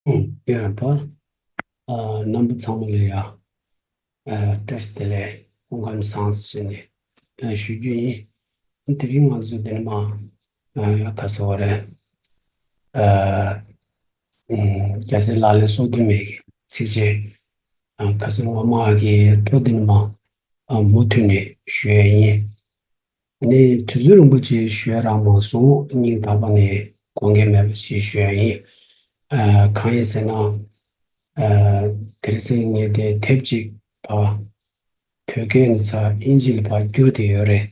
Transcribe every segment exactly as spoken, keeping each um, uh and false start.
ཡ་ད། ཨ། རྣམ་པ་ཚང་མ་ལ་ཡ། ཨ། བཀྲ་ཤིས་བདེ་ལེགས། སྐུ་ཁམས་བཟང་ཟེར་ནས། ཨ། ཞུ་རྒྱུ་ཡིན། དེ་རིང་ང་ཚོ་འདི་ནས་མ། ཨ། ག་ཟེར་བ་རེད། ཨ། ཨ། རྒྱལ་སྲས་ལག་ལེན་སོ་བདུན་མའི་གི་ཚིགས་བཅད། ཨ། ཁ་སང་ངོ་མ་གི་འཕྲོ་འདི་ནས་མ། ཨ། མུ་མཐུད་ནས་ཞུ་ཡ་ཡིན། ནས་དུས་ཚོད་རིང་པོ་ཅིག་ཞུ་ཡ་རག་མ་སོང་། སྙིང་ཐག་པ་ནས་དགོངས་འགལ་མེད་པ་ཞིག་ཞུ་ཡ་ཡིན། ཨ། གང་ཡིན་ཟེར་ན། ཨ། དེ་རིང་སང་ངས་དེ་དེབ་ཅིག་ཕར་བོད་སྐད་ནས་ཚུར་དབྱིན་ཇི་ལ་ཕར་བསྒྱུར་ཏེ་ཡོད་རེད།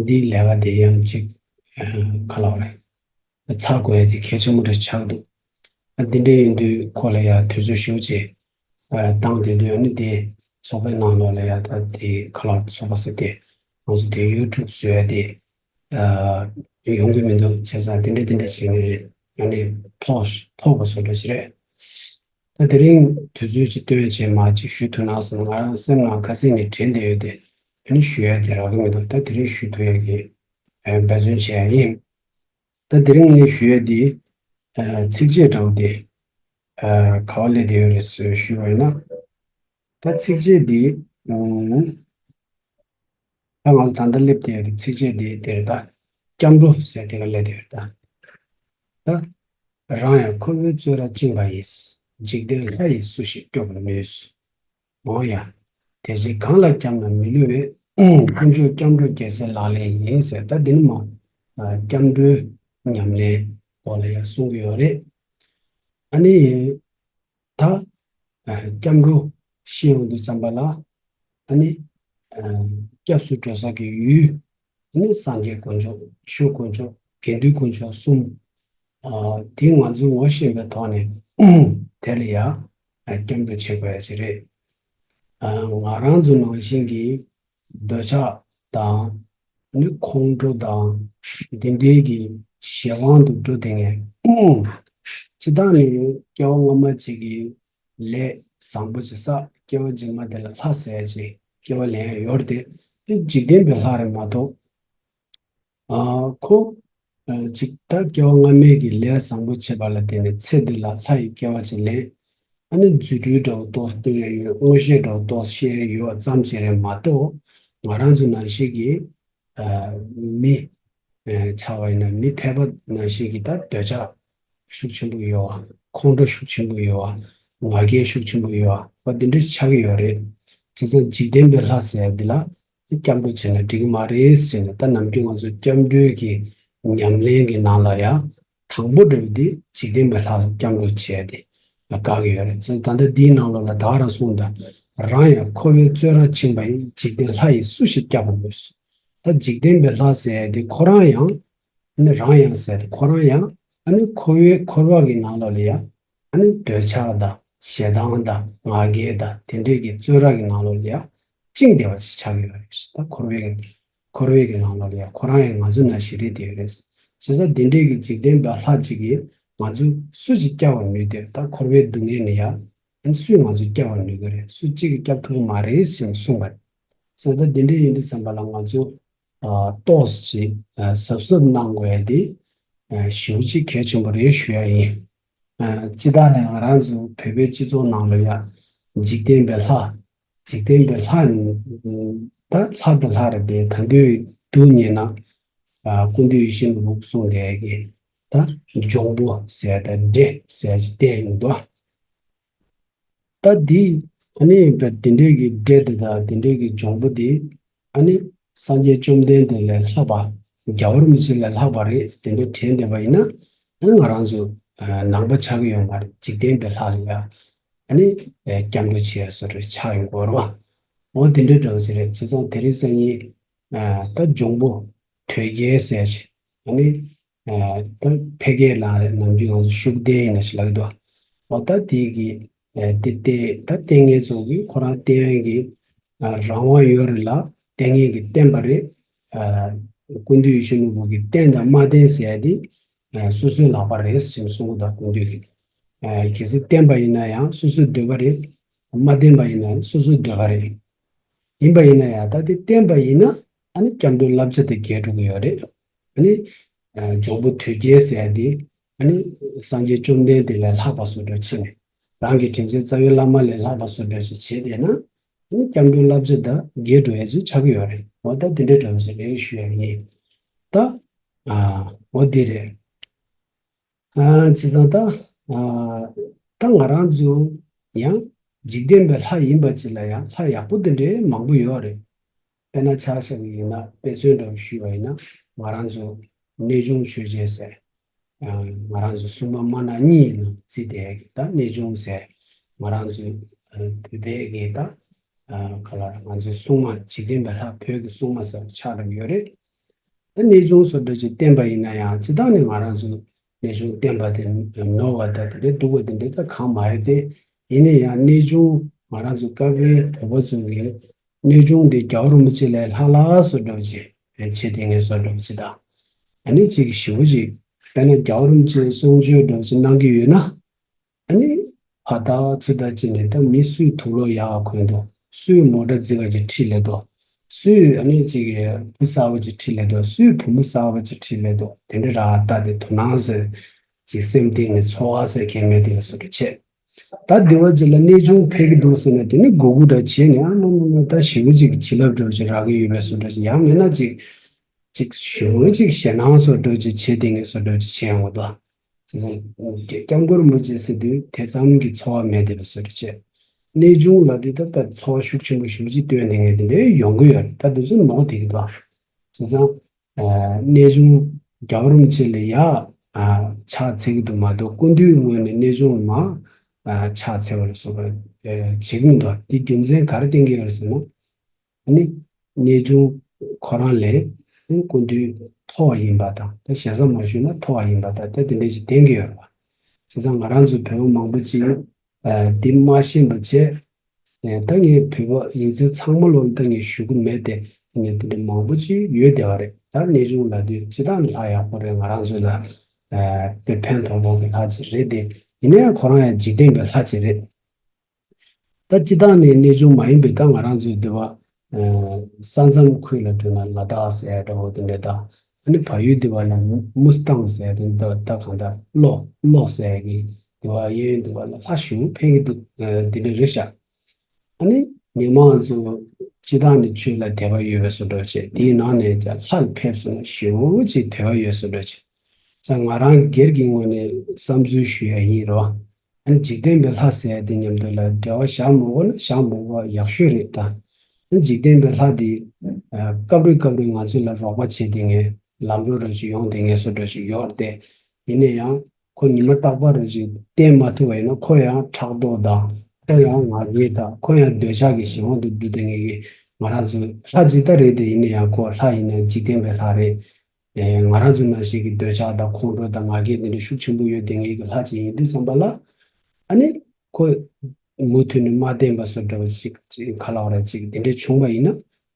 འདིའི་ལས་ཀ་དེ་ཡང་ཅིག་ཨ། ག་ལབ་རེད། ཚར་དགོས་ཡ་དེ་གལ་ཆེན་པོ་རེད་ཆགས་འདུག་ཨ། འདི་འདྲ་ཡིན་དུས་ཁོ་ལ་ཡ་དུས་ཚོད་ཞེ་པོ་ཅིག་ཨ། བཏང་བསྡད་དུས། ཨ་ནི་དེ་ཚོགས་པའི་ནང་ལོགས་ལ་ཡ་ད་དེ་ག་ལབ། ཚོགས་པ་ཟེར་དེ། ང་ཚོ་དེ་ཡུ་ཊུབ་བཟོ་ཡ་དེ། ཨ། ཡོང་གི་མི་འདུག་བྱས་ཙང་དེ་འདྲ་དེ་འདྲ་བྱས་ནས་ཨ་ནི་ཐོག་ཐོག་པ་བཟོ་འདྲ་ཞིག་རེད། ད་དེ་རིང་དུས་ཚོད་ཅིག་བཏོན་བྱས་མ་ཅིག་ཞུ་ཐུབ་ན་བསམ། ང་རང་སེམས་ནང་ཁ་སེམས་ནས་དྲན་བསྡད་ཡོད་དེ། ཨ་ནི་ཞུ་ཡ་དེ་རག་གི་མི་འདུག་ད་དེ་རིང་ཞུ་ཐུབ་ཡ་གི་ཨ། འབད་བརྩོན་བྱས་ཡ་ཡིན། ད་དེ་རིང་ངས་ཞུ་ཡ་དེ། ཨ། ཚིགས་བཅད་འདྲ་བོ་དེ། ཨ། ག་པར་སླེབས་བསྡད་ཡོད་རེད་ཟེར་ཞུས་པ་ཡིན་ན། ད་ཚིགས་བཅད་འདི། ཨུམ། ད་ང་ཚོ་ད་ལྟ་སླེབས་བསྡད་ཡོད་དེ། ཚིགས་བཅད་འདི་དེ་རེད་ད། སྐྱབས་འགྲོ་ཟེར་དེ་ག་སླེབས་བསྡད་ཡོད་ད། ད། རང་ཡང་ཁོ་བོའི་བཙོན་རར་བཅིངས་པ་ཡིས། འཇིག་རྟེན་ལྷ་ཡིས་སུ་ཞིག་སྐྱོབ་པར་ནུས། འོང་ཡ། དེ་བཞིན་གང་ལ་སྐྱབས་ན་མི་བསླུ་བའི། དཀོན་མཆོག་སྐྱབས་འགྲོ་རྒྱལ་སྲས་ལག་ལེན་ཡིན་ཟེར། ད་འདི་ནི་མ། ཨ། སྐྱབས་འགྲོའི་ཉམས་ལེན་སྐོར་ལ་ཡང་གསུང་གི་ཡོད་རེད། ཨ་ནི། ད། ཨ། སྐྱབས་འགྲོ་ཞེས་ཡོང་དུས་ཙམ་པ་ལ། ཨ་ནི། ཨ། སྐྱབས་སུ་འགྲོ་ས་གི་ཡུལ། ཨ་ནི་སངས་རྒྱས་དཀོན་མཆོག་ཆོས་དཀོན་མཆོག་དགེ་འདུན་དཀོན་མཆོག་གསུམ། ཨ། དེ་ང་ཚོས་ངོ་ཤེས་པའི་ཐོག་ནས་དེ་ལ་ཡ། ཨ། སྐྱབས་འགྲོ་བྱེད་དགོས་ཡ་ཅིག་རེད། ཨ། ང་རང་ཚོ་ནང་བཞིན་གྱི་འདོད་ཆགས་དང་། ཨ་ནི་ཁོང་ཁྲོ་དང་འདི་འདྲའི་གི་གཞན་དབང་དུ་འགྲོ་བསྡད་མཁན། སྤྱིར་བཏང་ནས་སྐྱེ་བ་སྔ་མ་གཅིག་གི་ལས་བཟང་པོ་ཅིག་བསགས། སྐྱེ་བ་རྗེས་མ་དེ་ལ་ལྷ་ཟེར་ཡ་ཅིག་སྐྱེ་བ་ལེན་ཡ་ཡོད་རེད་དེ། དེ་འཇིག་རྟེན་པའི་ལྷ་རེད་མ་གཏོགས། ཨ། ཁོ། ཨ། ཅིག་ད་སྐྱེ་བ་སྔ་མའི་གི་ལས་བཟང་པོ་བྱས་པ་ལ་བརྟེན་ནས་ཚེ་འདི་ལ་ལྷ་ཡི་སྐྱེ་བ་ཅིག་ལེན། ཨ་ནི་རྫུ་འཕྲུལ་འདྲ་བོ་ཏོག་ཙམ་སྟོན་ཡ་ཡོད། མངོན་ཤེས་འདྲ་བོ་ཏོག་ཙམ་ཤེས་ཡ་ཡོད་ཙམ་ཅིག་རེད་མ་གཏོགས། ང་རང་ཚོ་ནང་བཞིན་གྱི། ཨ། མི། ཨ། ཆགས་པ་ཡིན་ན། མི་ཕལ་པ་ནང་བཞིན་གྱི་ད་འདོད་ཆགས་ཤུགས་ཆེན་པོ་ཡོད་པ། ཁོང་ཁྲོ་ཤུགས་ཆེན་པོ་ཡོད་པ། ང་རྒྱལ་ཤུགས་ཆེན་པོ་ཡོད་པ། འདི་འདྲ་ཆགས་ཀྱི་ཡོད་རེད། བྱས་ཙང་འཇིག་རྟེན་པའི་ལྷ་ཟེར་ཡ་འདི་ལ་སྐྱབས་འགྲོ་བྱས་ན་འགྲིག་གི་མ་རེད་ཟེར་ནས། ད་ནམ་རྒྱུན་ང་ཚོ་སྐྱབས་འགྲོའི་གི་ཉམས་ལེན་གྱི་ནང་ལ་ཡ། དང་པོ་འདྲ་བོ་འདི་འཇིག་རྟེན་པའི་ལྷ་ལ་སྐྱབས་འགྲོ་བྱས་ཏེ་བཀག་གི་ཡོད་རེད། ད་ལྟ་འདིའི་ནང་ལོགས་ལ་ད་ག་རང་གསུངས་དང་། རང་ཡང་ཁོ་བོའི་བཙོན་རར་བཅིངས་པ་ཡིས། འཇིག་རྟེན་ལྷ་ཡིས་སུ་ཞིག་སྐྱོབ་པར་ནུས། ད་འཇིག་རྟེན་པའི་ལྷ་ཟེར་ཡ་དེ་ཁོ་རང་ཡང་། ཨ་ནི་རང་ཡང་ཟེར་ཡ་དེ་ཁོ་རང་ཡང་། ཨ་ནི་ཁོ་བོའི་འཁོར་བ་གི་ནང་ལོགས་ལ་ཡ། ཨ་ནི་འདོད་ཆགས་དང་ཞེ་སྡང་དང་ང་རྒྱལ་དང་དེ་འདྲས་ཀྱི་བཙོན་ར་གི་ནང་ལོགས་ལ་ཡ། བཅིངས་བསྡད་པ་ཅིག་ཆགས་ཀྱི་ཡོད་རེད། ད་འཁོར་བའི་གི་འཁོར་བའི་གི་ནང་ལོགས་ལ་ཡ་ཁོ་རང་ཡང་ང་ཚོ་ནང་བཞིན་རེད་བསྡད་ཡོད་རེད། བྱས་ཙང་དེ་འདྲའི་གི་འཇིག་རྟེན་པ་ལྷ་ཅིག་གིས་ང་ཚོ་སུ་ཞིག་སྐྱོབ་པར་ནུས་ཏེ། ད་འཁོར་བའི་སྡུག་བསྔལ་ནས་ཡ། ཨ་ནི་སུས་ང་ཚོ་སྐྱོབ་པར་ནུས་ཀྱི་རེད། སུ་གཅིག་གིས་སྐྱོབ་ཐུབ་ཀྱི་མ་རེད་ཟེར་ནས་གསུངས་པ་རེད། བྱས་ཙང་དེ་འདྲ་ཡིན་དུས་ཙམ་པ་ལ་ང་ཚོ། ཨ། ཏོག་ཙམ་ཅིག་ཨ། གཟབ་གཟབ་གནང་དགོས་ཡ་དེ། ཨ། ཞེ་པོ་ཅིག་གལ་ཆེན་པོ་རེད་ཞུ་ཡ་ཡིན། ཨ། སྤྱིར་བཏང་ནས་ང་རང་ཚོ་བོད་པའི་སྤྱི་ཚོགས་ནང་ལ་ཡ། འཇིག་རྟེན་པའི་ལྷ། འཇིག་རྟེན་པའི་ལྷ། ད་ལྷ་དང་ལྷ་རེད་དེ། ད་དུང་སྡུག་བསྔལ་ན། ཨ། ཀུན་འདུས་ཡེ་ཤེས་ནོར་བུ་གསུངས་དེ་གི། ད་འབྱུང་པོ་ཟེར་ཡ་དང་འདྲེ་ཟེར་ཡ་ཅིག་བསྟན་ཡོང་འདུག་ད་འདི། ཨ་ནི་དེ་འདྲས་ཀྱི་འདྲེ་དེ་དང་དེ་འདྲས་ཀྱི་འབྱུང་པོ་དེ། ཨ་ནི་སངས་རྒྱས་བཅོམ་ལྡན་འདས་ལས་ལྷག་པ། རྒྱལ་བ་རིན་པོ་ཆེ་ལས་ལྷག་པ་རེད་དེ་འདྲས་དྲན་བསྡད་པ་ཡིན་ན། ཨ་ནི་ང་རང་ཚོ་ནང་པ་ཆགས་ཀྱི་ཡོད་མ་རེད། འཇིག་རྟེན་པའི་ལྷ་ལ་ཡ། ཨ་ནི་སྐྱབས་འགྲོ་བྱེད་ཡ་བཟོ་འདྲ་ཆགས་ཡོང་གི་ཡོད་རེད་བ། འོ་དེ་འདྲས་འདྲ་བོ་ཅིག་རེད། བྱས་ཙང་དེ་རིང་སང་ཉིན། ཨ། ད་འབྱུང་པོ་དོལ་རྒྱལ་ཟེར་ཅིག་ཨ་ནི། ཨ། ད་ཕལ་སྐད་ལ་ནམ་རྒྱུན་ང་ཚོ་ཤུགས་ལྡན་ཡིན་ན་ཞིག་ལབ་ཀྱི་འདུག་འོ་ད་དེ་གི། ཨ། དེ་བསྟེན། ད་བསྟེན་མཁན་ཚོ་གིས་ཁོ་རང་བསྟེན་མཁན་གྱི། ཨ། རང་དབང་ཡོད་རེད་ལ། བསྟེན་མཁན་གྱིས་བསྟེན་པ་རེད། ཨ། ཀུན་འདུས་ཡེ་ཤེས་ནོར་བུ་གིས་བསྟེན་དང་མ་བསྟེན་ཟེར་ཡ་དེ། ཨ། སོ་སོའི་ལག་པ་རེད་ཟེར་ནས་གསུང་གི་འདུག་ཀུན་འདུས་ཀྱིས། ཨ། གལ་སྲིད་བསྟེན་པ་ཡིན་ན་ཡང་སོ་སོའི་འདོད་པ་རེད། མ་བསྟེན་པ་ཡིན་ན་ཡང་སོ་སོའི་འདོད་པ་རེད། ཡིན་པ་ཡིན་ན་ཡང་ད་དེ་བསྟེན་པ་ཡིན་ན། ཨ་ནི་སྐྱབས་འགྲོའི་བསླབ་བྱ་དེ་འགལ་འགྲོ་གི་ཡོད་རེད། ཨ་ནི། ཨ། འབྱུང་པོ་དོལ་རྒྱལ་ཟེར་ཡ་དེ། ཨ་ནི་སངས་རྒྱས་བཅོམ་ལྡན་འདས་ལས་ལྷག་པ་བཟོ་འདྲ་བྱས་ནས། རང་གི་དྲིན་ཅན་རྩ་བའི་བླ་མ་ལས་ལྷག་པ་བཟོ་འདྲ་ཅིག་བྱས་བསྡད་ན། ཨ་ནི་སྐྱབས་འགྲོའི་བསླབ་བྱ་དང་འགལ་འགྲོ་ཡ་ཅིག་ཆགས་ཀྱི་ཡོད་རེད། འོ་ད་དེ་འདྲ་འདྲ་བོ་ཞིག་རེད་ཞུ་ཡ་ཡིན། ད་ཨ་འོ་དེ་རེད། ཨ་བྱས་ཙང་ད་ཨ་ད་ང་རང་ཚོ་ཡང་འཇིག་རྟེན་པའི་ལྷ་ཡིན་པ་ཅིག་ལ་ཡང་ལྷ་ཡག་པོ་དེ་འདྲའི་མང་པོ་ཡོད་རེད། དཔེར་ན་ཆ་བཞག་གི་ཡིན་ན། དཔེ་མཚོན་འདྲ་བོ་ཞུས་པ་ཡིན་ན། ང་རང་ཚོ་གནས་ཆུང་ཆོས་རྒྱལ་ཟེར། ཨ་ང་རང་ཚོ་སྲུང་མ་དམར་ནག་གཉིས་ནང་བརྩིས་བསྡད་ཀྱི་ད་གནས་ཆུང་ཟེར། ང་རང་ཚོའི་ཨ་བོད་པའི་གི་ད་ཨ་ག་ལ་ར་ང་ཚོའི་སྲུང་མ་འཇིག་རྟེན་པའི་ལྷ་བོད་ཀྱི་སྲུང་མ་ཟེར་བ་ཆགས་འགྲོ་གི་ཡོད་རེད། ད་གནས་ཆུང་བཟོ་འདྲ་ཅིག་བསྟན་པ་ཡིན་ན་ཡང་སྤྱིར་བཏང་ནས་ང་རང་ཚོ་གནས་ཆུང་བསྟན་པ་དེ་ནོར་བ་དང་དེ་འདྲའི་སྡུག་པ་དེ་འདྲའི་ད་གང་མ་རེད་དེ། ཡིན་ན་ཡང་གནས་ཆུང་ང་རང་ཚོ་སྐབས་རེ་བོད་པ་ཚོ་གི་གནས་ཆུང་དེ་རྒྱལ་བ་རིན་པོ་ཆེ་ལས་ལྷག་ལྷག་བཟོ་འདྲ་ཅིག་བྱེད་དེ་ངས་བཟོ་འདྲ་ཅིག་དང་། ཨ་ནི་ཅིག་ཞེ་པོ་ཅིག་དཔེར་ན་རྒྱལ་བ་རིན་པོ་ཆེ་གསུང་ཆོས་འདྲ་ཅིག་གནང་གི་ཡོད་ན། ཨ་ནི་ཕར་ལྟ་ཚུར་ལྟ་བྱས་ནས་ད་མི་སུས་དུག་ལོག་ཡག་ག་གོན་འདུག་སུས་མོ་ཊ་རྫིག་ག་ཅིག་ཁྲིད་སླེབས་འདུག་སུས་ཨ་ནི་ཅིག་བུ་གསར་པ་ཅིག་ཁྲིད་སླེབས་འདུག་སུས་བུ་མོ་གསར་པ་ཅིག་ཁྲིད་སླེབས་འདུག་དེ་འདྲ་ར་ལྟ་སྟེ་དོ་སྣང་ཟེར་ཅིག་སེམས་གཏིང་ནས་ཚོར་བ་ཟེར་མཁན་མེད་དེ་བཟོ་འདྲ་བྱས། ད་དེ་བ་ཅིག་ལ་གནས་ཆུང་ཕེབས་ཀྱི་འདུག་ཟེར་ན། དེ་ནི་མགོ་སྒུར་འདྲ་བྱས་ནས། ཨ་མ་མ་མ། ད་ཞེ་པོ་ཅིག་བྱིན་རླབས་འདྲ་ཅིག་རག་གི་ཡོད་པའི་བཟོ་འདྲ་ཅིག་ཡང་མིན་ན་ཅིག་ཅིག་ཞེ་པོ་ཅིག་ཞེད་སྣང་བཟོ་འདྲ་ཅིག་བྱས་དེ་ངས་བཟོ་འདྲ་ཅིག་བྱས་ཡོང་གི་འདུག་བྱས་ཙང་སྐྱབས་མགོན་རིན་པོ་ཆེ་ཟེར་དུས་དེ་ཙམ་གྱི་ཚོར་བ་མེད་དེ་བཟོ་འདྲ་བྱས། གནས་ཆུང་ལབ་དུས་ད་ད་ཚོར་བ་ཤུགས་ཆེན་པོ་ཞེ་པོ་ཅིག་བཏོན་དེ་ངས་དེ་འདྲའི་ཡོང་གི་ཡོད་རེད། ད་དེ་ཚོ་ནོར་བསྡད་ཀྱི་འདུག་བྱས་ཙང་། ཨ་གནས་ཆུང་རྒྱལ་བ་རིན་པོ་ཆེ་ལ་ཡ་ཨ་ཕྱག་འཚལ་གྱི་འདུག་མ་གཏོགས། སྐུ་མདུན་ངོས་ནས་གནས་ཆུང་ལ་མ་ཨ་ཕྱག་འཚལ་བ་ལ་སོགས་པ་ཨ་བྱེད་ཀྱི་མི་འདུག་དེ་རྒྱུ་མཚན་ག་རེ་བསྟན་གྱི་ཡོད་རེད་ཟེར་ན། ཨ་ནི་གནས་ཆུང་ཁོ་རང་ལས་སྐུ་མདུན་མཐོ་བ་ཡིན་པ་དང་། ད་ཞེ་ས་མ་ཞུས་ན་མཐོ་བ་ཡིན་པ་དང་། ད་དེ་འདྲ་ཞིག་བསྟན་གྱི་ཡོད་རེད་པ། བྱས་ཙང་ང་རང་ཚོ་བོད་པ་མང་པོ་ཅིག་ཨ་འདི་མ་ཤེས་པ་བྱས། ཨ་ད་ངས་བོད་པ་ཡིན་ཚུལ་ཚང་མ་ལོག་ལ་ད་ངས་ཞུ་གི་མེད་དེ། ངས་དེ་འདྲ་མང་པོ་ཅིག་ཡོད་བསྡད་པ་རེད། ད་གནས་ཆུང་ལབ་དུས་སྤྱིར་བཏང་ལྷ་ཡག་པོ་རེད། ང་རང་ཚོ་ལ་ཨ་དཔེ་ཕན་ཐོགས་པོ་གི་ལྷ་ཅིག་རེད་དེ། ཡིན་ན་ཡང་ཁོ་རང་ཡང་འཇིག་རྟེན་པའི་ལྷ་ཅིག་རེད། ད་སྤྱིར་བཏང་ནས་གནས་ཆུང་མ་ཡིན་པའི་ད་ང་རང་ཚོའི་འདི་བ་ཨ་ས་མཚམས་ཁུལ་ལ་འགྲོ་ན་ལ་དྭགས་ཟེར་ཡ་འདྲ་བོ་དེ་འདྲ་དང་། ཨ་ནི་བལ་ཡུལ་འདི་བ་ལ་མུ་སི་ཐང་ཟེར་ཡ་དེ་འདྲ། ད་གང་ལྟར་གློ་གློ་ཟེར་ཡ་གི་འདི་བ་གཡས་གཡོན་འདི་བ་ལ་ལྷ་ཞེ་པོ་ཕེབས་ཀྱི་འདུག་ཨ་དེ་འདྲ་རེད་ཤག་ཨ་ནི་མི་མང་ཚོ་སྤྱིར་བཏང་ནས་ཆོས་ལ་དད་པ་ཡོད་པའི་བཟོ་འདྲ་བྱས། དེའི་ནང་ནས་ཀྱང་ལྷ་ལ་ཕེབས་སོང་ན་ཞེ་པོ་ཅིག་དད་པ་ཡོད་བཟོ་འདྲ་བྱས། ཙང་ང་རང་སྒེར་གྱི་ངོས་ནས་བསམ་ཚུལ་ཞུ་ཡ་ཡིན་རོ། ཨ་ནི་འཇིག་རྟེན་པའི་ལྷ་ཟེར་ཡ་དེ་མཉམ་དུ་ལ་འབྲེལ་བ་བཞག་མི་དགོས་ན་བཞག་མི་དགོས་པ་ཡག་ཤོས་རེད་ད། ཨ་ནི་འཇིག་རྟེན་པའི་ལྷ་དེ་ཨ་སྐབས་རེ་སྐབས་རེ་ང་ཚོ་ལ་རོགས་པ་བྱེད་དེ་ངས་ལམ་འགྲོ་ར་ཅིག་ཡོང་དེ་ངས་བཟོ་འདྲ་ཅིག་ཡོད་རེད་དེ། ཡིན་ན་ཡང་ཁོ་ཉི་མ་རྟག་པར་རེ་ཅིག་བསྟན་མ་ཐུབ་པ་ཡིན་ན། ཁོ་ཡང་ཕྲག་དོག་དང་། ཁོ་ཡང་ང་རྒྱལ་དང་། ཁོ་ཡང་འདོད་ཆགས་ཀྱི་གཞན་དབང་དུ་བསྡུ་དེ་ངེས་ཀྱི། ང་རང་ཚོ་ལྷ་ཅིག་ད་རེད་དེ། ཡིན་ན་ཡང་ཁོ་ལྷ་ཡིན་ན་འཇིག་རྟེན་པའི་ལྷ་རེད། ཨེ་ང་རང་ཚོ་ནང་བཞིན་གྱི་འདོད་ཆགས་དང་ཁོང་ཁྲོ་དང་ང་རྒྱལ་དེ་འདྲ་ཤུགས་ཆེན་པོ་ཡོད་དེ་ངེས་ཀྱི་ལྷ་ཅིག་ཡིན་དུས་ཙམ་པ་ལ། ཨ་ནི་ཁོ་མུ་མཐུད་ནས་མ་བསྟེན་པ་བཟོ་འདྲ་བ་ཅིག་ཅིག་ག་ལབ་ར་ཅིག་དེ་འདྲ་བྱུང་བ་ཡིན་ན།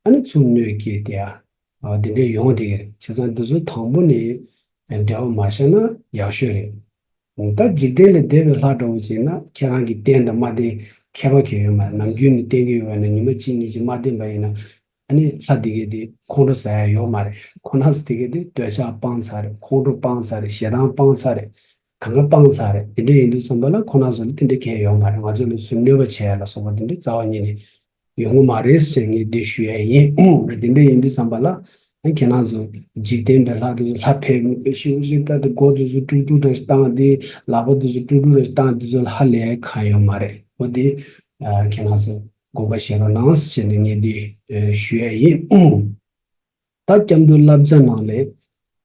ཨ་ནི་ཚུར་གནོད་སྐྱེལ་དེ་ཡ། ཨ་དེ་འདྲ་ཡོང་དེ་གི་རེད། བྱས་ཙང་འདི་ཚོ་དང་པོ་ནས་འབྲེལ་བ་མ་བཞག་ན་ཡག་ཤོས་རེད། ད་འཇིག་རྟེན་ལས་འདས་པའི་ལྷ་འདྲ་བོ་ཅིག་ན་ཁྱེད་རང་གིས་བསྟེན་དང་མ་བསྟེན་ཁྱད་པར་གང་ཡོད་མ་རེད། ནམ་རྒྱུན་ནས་བསྟེན་གྱི་ཡོད་པ་ན་ཉི་མ་གཅིག་གཉིས་ཅིག་མ་བསྟེན་པ་ཡིན་ན། ཨ་ནི་ལྷ་དེ་གས་དེ་ཁོང་ཁྲོ་ཟ་ཡ་ཡོད་མ་རེད། ཁོ་རང་ཚོ་དེ་གས་དེ་འདོད་ཆགས་སྤངས་ཚར་རེད། ཁོང་ཁྲོ་སྤངས་ཚར་རེད། ཞེ་སྡང་སྤངས་ཚར་རེད། གང་ག་སྤངས་ཚར་རེད། དེ་འདྲ་ཡིན་དུས་ཙམ་པ་ལ་ཁོ་རང་ཚོ་ལ་དེ་འདྲ་གང་ཡང་ཡོད་མ་རེད། ང་ཚོ་ལ་ཚུར་གནོད་པ་བྱེད་ཡ་ལ་སོགས་པ་དེ་འདྲ་རྩ་བ་ཉིད་ནས་ཡོང་གི་མ་རེད་ཟེར་ངས་འདི་ཞུ་ཡ་ཡིན། དེ་འདྲ་ཡིན་དུས་ཙམ་པ་ལ། ཨ་ཁྱེད་རང་ཚོ་འཇིག་རྟེན་པའི་ལྷ་དེ་ཚོ་ལྷ་ཕེབས་ཤིག་ཤིག་ད་དེ་མགོ་དེ་ཚོ་དཀྲུག་དཀྲུག་རེ་བཏང་། དེ་ལག་པ་དེ་ཚོ་དཀྲུག་དཀྲུག་རེ་བཏང་། དེ་ཚོ་ལ་ཧ་ལས་གང་ཡོད་མ་རེད། འོ་དེ་ཨ་ཁྱེད་རང་ཚོ་དགོངས་པ་བཞེས་རོགས་གནང་ཟེར་ནས་ངས་འདི་ཨ་ཞུ་ཡ་ཡིན། ད་སྐྱབས་འགྲོའི་བསླབ་བྱ་ནང་ལས་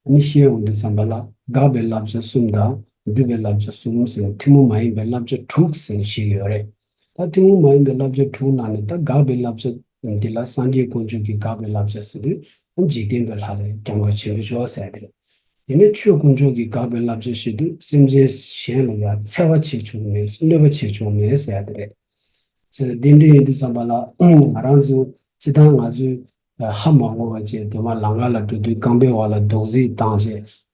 ནི་བཤད་འོང་དུས་ཙམ་པ་ལ། དགག་པའི་བསླབ་བྱ་གསུམ་དང་སྒྲུབ་པའི་བསླབ་བྱ་གསུམ་ཟེར་ནས་ཐུན་མོང་མ་ཡིན་པའི་བསླབ་བྱ་དྲུག་ཟེར་ནས་བཤད་ཀྱི་ཡོད་རེད། ད་ཐུན་མོང་མ་ཡིན་པའི་བསླབ་བྱ་དྲུག་ནང་ནས་ད་དགག་པའི་བསླབ་བྱ་འདི་ལ་སངས་རྒྱས་དཀོན་མཆོག་གི་དགག་པའི་བསླབ་བྱ་ཟེར་དུས། འཇིག་རྟེན་པའི་ལྷ་ལས་སྐྱབས་འགྲོ་བྱེད་མི་ཆོག་ཟེར་ཡ་དེ་རེད། དེ་ནས་ཆོས་དཀོན་མཆོག་གི་དགག་པའི་བསླབ་བྱ་བཤད་དུས། སེམས་ཅན་གཞན་ལ་ཡང་འཚེ་བ་བྱེད་ཆོག་མེད། གནོད་པ་བྱེད་ཆོག་མེད་ཟེར་ཡ་དེ་རེད། དེ་འདྲ་ཡིན་དུས་ཙམ་པ་ལ་ང་རང་ཚོ་སྤྱིར་བཏང་ང་ཚོའི་ཧ་མ་གོ་བ་བྱས། དེ་མ་ལམ་ཁ་ལ་འགྲོ་དུས་རྐང་པའི་འོག་ལ་རྡོག་རྫིས་བཏང་བྱས་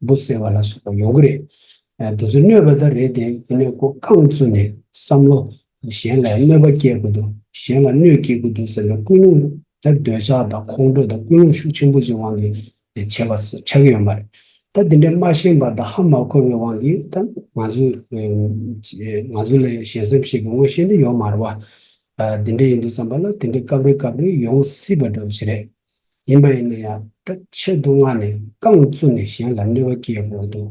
འབུ་བསད་པ་ལ་སོགས་པ་ཡོང་གི་རེད། དེ་ཚོ་གནོད་པ་ད་རེད་དེ། ཡིན་ནའི་ཁོ་རྐང་བཙུགས་ནས་བསམ་བློ་གཞན་ལ་གནོད་པ་སྐྱེལ་དགོས་འདུག་གཞན་ལ་གནོད་སྐྱེལ་དགོས་འདུག་ཟེར་ནས་ཀུན་སློང་ད་འདོད་ཆགས་དང་ཁོང་ཁྲོ་དང་ཀུན་སློང་ཤུགས་ཆེན་པོ་ཅིག་དབང་གིས་བྱས་པ་ཆགས་ཀྱི་ཡོད་མ་རེད། ད་དེ་འདྲའི་མ་ཤེས་པ་དང་ཧ་མ་གོ་བའི་དབང་གིས་ད་ང་ཚོས་ང་ཚོ་ལ་ཞེ་སེམས་ཤིག་གི་མངོན་ཤེས་འདི་ཡོད་མ་རེད་བ། དེ་འདྲ་ཡིན་དུས་ཙམ་པ་ལ་དེ་འདྲའི་སྐབས་རེ་སྐབས་རེ་ཡོང་སྲིད་པ་འདྲ་བོ་ཞིག་རེད། ཡིན་པ་ཡིན་ན་ཡང་ད་ཆེད་དུ་མངགས་ནས་རྐང་བཙུགས་ནས་གཞན་ལ་གནོད་པ་སྐྱེལ་དགོས་འདུག་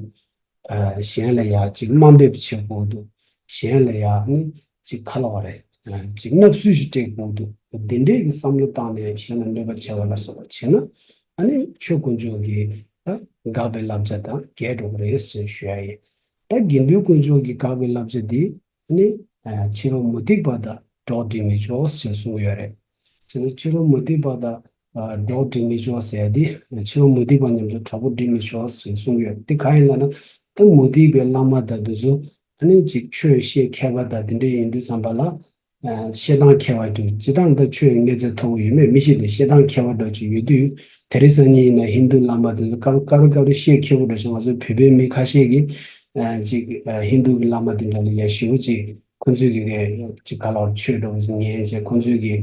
གཞན་ལ་ཡང་ཅིག་དམའ་འབེབས་བྱེད་དགོས་འདུག་གཞན་ལ་ཡང་ནི་ཅིག་ཁ་ལོག་རེད། ཅིག་བརྣབ་སུལ་ཞིག་སྤྲད་དགོས་འདུག་དེ་འདྲའི་གི་བསམ་བློ་བཏང་ནས་གཞན་ལ་གནོད་པ་བྱེད་པ་ལ་སོགས་པ་བྱས་ན། ཨ་ནི་ཆོས་དཀོན་མཆོག་གི་ད་དགག་པའི་བསླབ་བྱ་དང་འགལ་འགྲོ་གི་རེད་ཅེས་ཞུ་ཡ་ཡིན། ད་དགེ་འདུན་དཀོན་མཆོག་གི་དགག་པའི་བསླབ་བྱ་འདི་ནི་ཕྱི་རོལ་མུ་སྟེགས་པ་དང་གྲོགས་སྒྲིག་མི་ཆོག་ཅེས་གསུངས་ཡོད་རེད། བྱས་ན་ཕྱི་རོལ་མུ་སྟེགས་པ་དང་གྲོགས་སྒྲིག་མི་ཆོག་ཟེར་ཏེ་ཕྱི་རོལ་མུ་སྟེགས་པ་མཉམ་དུ་གྲོགས་པོ་སྒྲིག་མི་ཆོག་ཅེས་གསུངས་ཡོད། དེ་གང་ཡིན་ལབ་ན་ད་མུ་སྟེགས་པའི་བླ་མ་དང་དེ་ཚོ་ཨ་ནི་ཅིག་ཆོས་བཤད་མཁས་པ་དང་དེ་འདྲ་ཡིན་དུས་ཙམ་པ་ལ། བཤད་སྟངས་མཁས་པ་དེ་སྤྱིར་བཏང་ད་ཆོས་ཡི་གནས་ཚད་མཐོ་བོ་ཡོད་མེད་མི་ཤེས་ཏེ་བཤད་སྟངས་མཁས་པ་འདྲ་ཅིག་ཡོད་དུས། དེ་རིང་སང་ཉིན་ཡིན་ན་ཧིན་དུ་བླ་མ་དེ་ཚོ་སྐབས་སྐབས་རེ་སྐབས་རེ་བཤད་མཁས་པོ་འདྲ་ཞིག་ང་ཚོའི་བོད་པའི་མི་ཁ་ཤས་ཀྱིས་ཅིག་ཧིན་དུ་གི་བླ་མ་དེ་འདྲ་ལ་ཡ་ཞེ་པོ་ཅིག་ཁོང་ཚོས་ཀྱི་ཅིག་ག་ལ་བར་ཆོས་འདྲ་བོ་ཞིག་ཉན་བྱས་ཁོང་ཚོས་ཀྱི་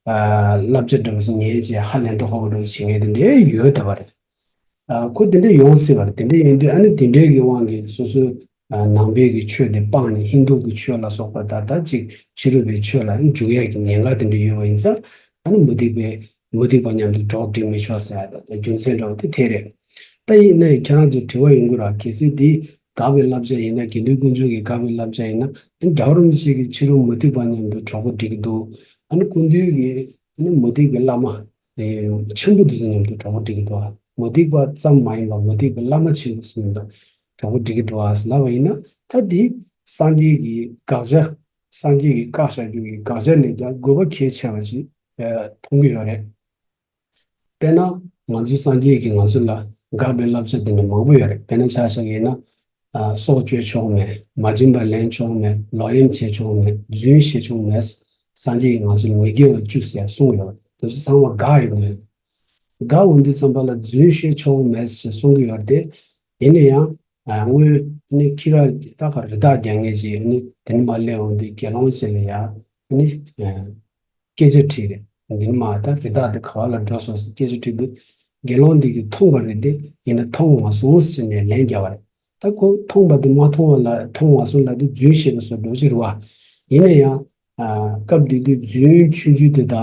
བསླབ་བྱ་འདྲ་བོ་ཞིག་ཉན་བྱས་ཧ་ལས་མདོག་ཁ་པོ་འདྲ་བོ་བྱེད་མཁན་དེ་འདྲའི་ཡོད་བསྡད་པ་རེད། ཁོ་དེ་འདྲ་ཡོང་སྲིད་པ་རེད། དེ་འདྲ་ཡིན་དུས་ཨ་ནི་དེ་འདྲའི་གི་དབང་གིས་སོ་སོའི་ནང་པའི་གི་ཆོས་དེ་སྤངས་ནས་ཧིན་དུ་གི་ཆོས་ལ་སོགས་པ་ད་ལྟ་ཅིག་ཕྱི་རོལ་པའི་ཆོས་ལ་འཇུག་ཡས་ཀྱི་ཉེན་ཁ་དེ་འདྲ་ཡོད་པ་ཡིན་ཙང་ཨ་ནི་མུ་སྟེགས་པའི་མུ་སྟེགས་པ་མཉམ་དུ་གྲོགས་སྒྲིག་མི་ཆོག་ཟེར་ཡ་ད་ལྟ་རྒྱུ་མཚན་འདྲ་བོ་དེ་དེ་རེད། ད་ཡིན་ནའི་ཁྱེད་རང་ཚོས་དྲི་བ་ཡོང་གི་རེད། གལ་སྲིད་དེ་དགག་པའི་བསླབ་བྱ་ཡིན་ན་དགེ་འདུན་དཀོན་མཆོག་གི་དགག་པའི་བསླབ་བྱ་ཡིན་ན་ཨ་ནི་རྒྱལ་བ་རིན་པོ་ཆེ་གིས་ཕྱི་རོལ་མུ་སྟེགས་པ་མཉམ་དུ་གྲོགས་པོ་སྒྲིག་གི་འདུག་ཨ་ནི་སྐུ་མདུན་གྱིས་ཨ་ནི་མུ་སྟེགས་པའི་བླ་མ། ཆེན་པོ་དེ་ཚོ་མཉམ་དུ་གྲོགས་པོ་སྒྲིག་གི་འདུག་ཨ། མུ་སྟེགས་པ་ཙམ་མ་ཡིན་པར་མུ་སྟེགས་པའི་བླ་མ་ཆེན་པོ་ཚོ་མཉམ་དུ་གྲོགས་པོ་སྒྲིག་གི་འདུག་ཨ་ལབ་པ་ཡིན་ན་ད་དེ་སངས་རྒྱས་ཀྱི་དགག་བྱ། སངས་རྒྱས་ཀྱིས་བཀག་བཞག་རྒྱུ་ཡི་དགག་བྱ་ལས་ཀྱང་དགོས་པ་གལ་ཆེ་བ་ཞིག་མཐོང་གི་ཡོད་རེད། དཔེར་ན་ང་ཚོའི་སངས་རྒྱས་ཀྱིས་ང་ཚོ་ལ་དགག་པའི་བསླབ་བྱ་དེ་འདྲ་མང་པོ་ཡོད་རེད། དཔེར་ན་ཆ་བཞག་ཡིན་ན། སྲོག་གཅོད་ཆོག་མེད། མ་བྱིན་པ་ལེན་ཆོག་མེད། ལོག་གཡེམ་བྱེད་ཆོག་མེད། རྫུན་བཤད་ཆོག་མེད། སངས་རྒྱས་ཀྱིས་ང་ཚོ་ལ་མི་དགེ་བ་བཅུ་ཟེར་གསུངས་ཡོད་རེད། དེ་ཚོ་ཚང་མ་དགག་ཡོང་གི་ཡོད། དགག་འོང་དུས་ཙམ་པ་ལ་རྫུན་བཤད་ཆོག་མེད་ཟེར་གསུང་གི་ཡོད་རེད་དེ། ཡིན་ན་ཡང་། སྔོན་ནི་ཁྱི་ར་ད་ག་རི་དྭགས་རྒྱག་མཁན་ཅིག་ནི་དེ་ནི་མ་སླེབས་འོང་དུས་དགེ་སློང་ཅིག་ལ་ཡ་ནི། སྐད་ཆ་དྲིས་རེད། འདི་ནི་མ་ད་རི་དྭགས་འདི་ག་བ་ལ་འགྲོ་སོང་ཟེར་སྐད་ཆ་དྲིས་དུས། དགེ་སློང་འདི་གིས་མཐོང་བ་རེད་དེ་ཡིན་ན་མཐོང་མ་སོང་ཟེར་ནས་ལན་བརྒྱབ་པ་རེད། ད་ཁོ་མཐོང་བ་དེ་མ་མཐོང་བ་ལ་མཐོང་མ་སོང་ལབ་དུས་རྫུན་བཤད་པ་བཟོ་འགྲོ་ཅི་རེད་བ། ཡིན་ན་ཡང་། སྐབས་དེ་དུས་རྫུན་ཆུང་ཆུང་དེ་དག་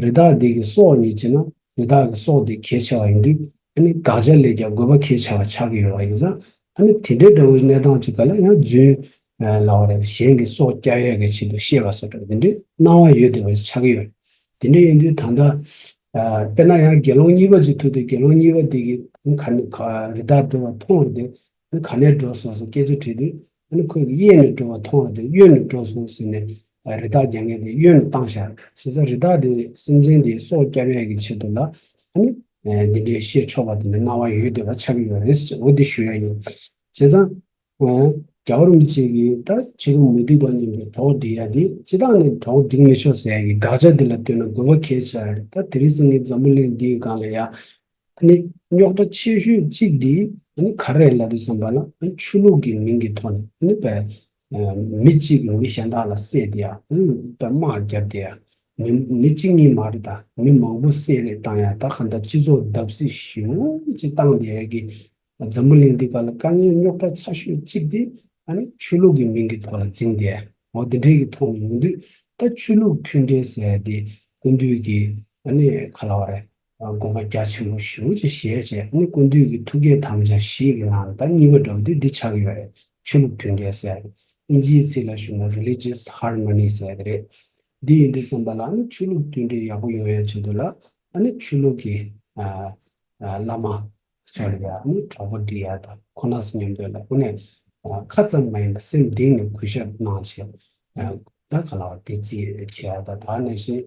རི་དྭགས་འདི་གི་སྲོག་ཉིད་བྱས་ན་རི་དྭགས་ཀྱི་སྲོག་དེ་གལ་ཆེ་བ་ཡིན་དུས་ཨ་ནི་དགག་བྱ་ལས་ཀྱང་དགོས་པ་གལ་ཆེ་བ་ཆགས་ཀྱི་ཡོད་པ་ཡིན་ཙང་ཨ་ནི་དེ་འདྲའི་འདྲ་བོའི་གནས་སྟངས་ཅིག་ག་ལ་ཡང་རྫུན། ལབ་པ་རེད། གཞན་གྱི་སྲོག་སྐྱབས་ཡས་ཀྱི་ཆེད་དུ་བཤད་པ་སོགས་དེ་འདྲའི་སྣང་བ་ཡོད་བསྡད་པ་ཞིག་ཆགས་ཀྱི་ཡོད་རེད། དེ་འདྲ་ཡིན་དུས་ད་ལྟ། དཔེར་ན་ཡང་དགེ་སློང་གཉིས་པ་ཅིག་ཐུག་དུས་དགེ་སློང་གཉིས་པ་དེ་གིས་ག་ནི་ག་རི་དྭགས་འགྲོ་བ་མཐོང་བ་དེ་ག་ནས་འགྲོ་སོང་ཟེར་སྐད་ཆ་དྲིས་དུས་ཁོས་གཡས་ནས་འགྲོ་བ་མཐོང་བ་དེ་གཡོན་ནས་འགྲོ་སོང་ཟེར་ནས་རི་དྭགས་རྒྱག་མཁན་དེ་གཡོན་ནས་བཏང་བཞག་ཟེར་ཙང་རི་དྭགས་དེ་སེམས་ཅན་དེའི་སྲོག་སྐྱབས་ཡས་ཀྱི་ཆེད་དུ་ལ་ཨ་ནི་འདི་འདྲའི་བཤད་ཆོག་པ་དེ་འདྲ་སྣང་བ་ཡོད་བསྡད་པ་ཆགས་ཀྱི་ཡོད་རེད་ཟེར་འོ་འདི་ཞུ་ཡ་ཡིན། བྱས་ཙང་། རྒྱལ་བ་རིན་པོ་ཆེ་གིས་ད་ཕྱི་རོལ་མུ་སྟེགས་པ་མཉམ་དུ་གྲོགས་སྒྲིག་ཡ་དེ་སྤྱིར་བཏང་ནས་གྲོགས་སྒྲིག་མི་ཆོག་ཟེར་ཡ་གི་དགག་བྱ་དེ་ལ་ལྟོས་ན་དགོས་པ་གལ་ཆེ་བ་རེད། ད་དེ་རིང་སང་ཉིན་འཛམ་བུ་གླིང་འདིའི་སྒང་ལ་ཡ། ཨ་ནི་རྙོག་དྲ་ཆེ་ཤོས་གཅིག་འདི་ཨ་ནི་ག་རེ་རེད་ལབ་དུས་ཙམ་པ་ལ་ཨ་ནི་ཆོས་ལུགས་ཀྱི་མིང་གི་ཐོག་ནས་ཨ་ནི་བས་མི་གཅིག་གིས་མི་གཞན་དག་ལ་བསད་དེ་ཡ་ཨ་ནི་བས་དམག་བརྒྱབ་དེ་ཡ་མི་མི་གཅིག་གཉིས་མ་རེད། ད་མི་མང་པོ་བསད་རེས་བཏང་ཡ་ད་ག་འདྲ་སྤྱི་ཚོགས་བརྡབ་གསིག་ཞེ་པོ་ཅིག་བཏང་དེ་ཡ་གི་འཛམ་བུ་གླིང་འདི་ག་ལ་དཀའ་ངལ་རྙོག་དྲ་ཚ་ཤོས་གཅིག་དེ་ཨ་ནི་ཆོས་ལུགས་ཀྱི་མིང་གི་ཐོག་ལ་འཛིངས་ཏེ་འོ་འདི་འདྲའི་གི་ཐོག་ནས་ཡོང་དུས་ད་ཆོས་ལུགས་མཐུན་འབྲེལ་ཟེར་ཡ་དེ་སྐུ་མདུན་གྱི་ཨ་ནི་ག་ལ་བ་རེད་དགོངས་པ་རྒྱ་ཆེན་པོ་ཞེ་པོ་ཅིག་བཞེས་བྱས་ཨ་ནི་སྐུ་མདུན་གྱི་ཐུགས་བསྐྱེད་དམ་བཅའ་བཞི་གི་ནང་ད་གཉིས་པ་འདྲ་བོ་དེ་འདི་ཆགས་ཀྱི་ཡོད་རེད། ཆོས་ལུགས་མཐུན་འབྲེལ་ཟེར་ཡ་དེ་ཨིན་ཇིའི་ཚིག་ལ་ཞུས་ན་religious harmony ཟེར་ཡ་དེ་རེད། འདི་ཡིན་དུས་ཙམ་པ་ལ་ཨ་ནི་ཆོས་ལུགས་མཐུན་འབྲེལ་ཡག་པོ་ཡོང་ཡ་ཆེད་དུ་ལ་ཨ་ནི་ཆོས་ལུགས་ཀྱི་ཨ། བླ་མ་ཚོ་ལ་ཡང་ནི་གྲོགས་པོ་སྒྲིག་ཡ་དང་ཁོ་ན་ཚོ་མཉམ་དུ་ལ་དངོས་གནས་ཁ་ཙམ་མ་ཡིན་པར་སེམས་གཏིང་ནས་གུས་ཞབས་གནང་བྱས་ད་ག་ལ་བ་དེ་རྩིས་བྱེད་ཡ་དང་ད་ནང་བཞིན་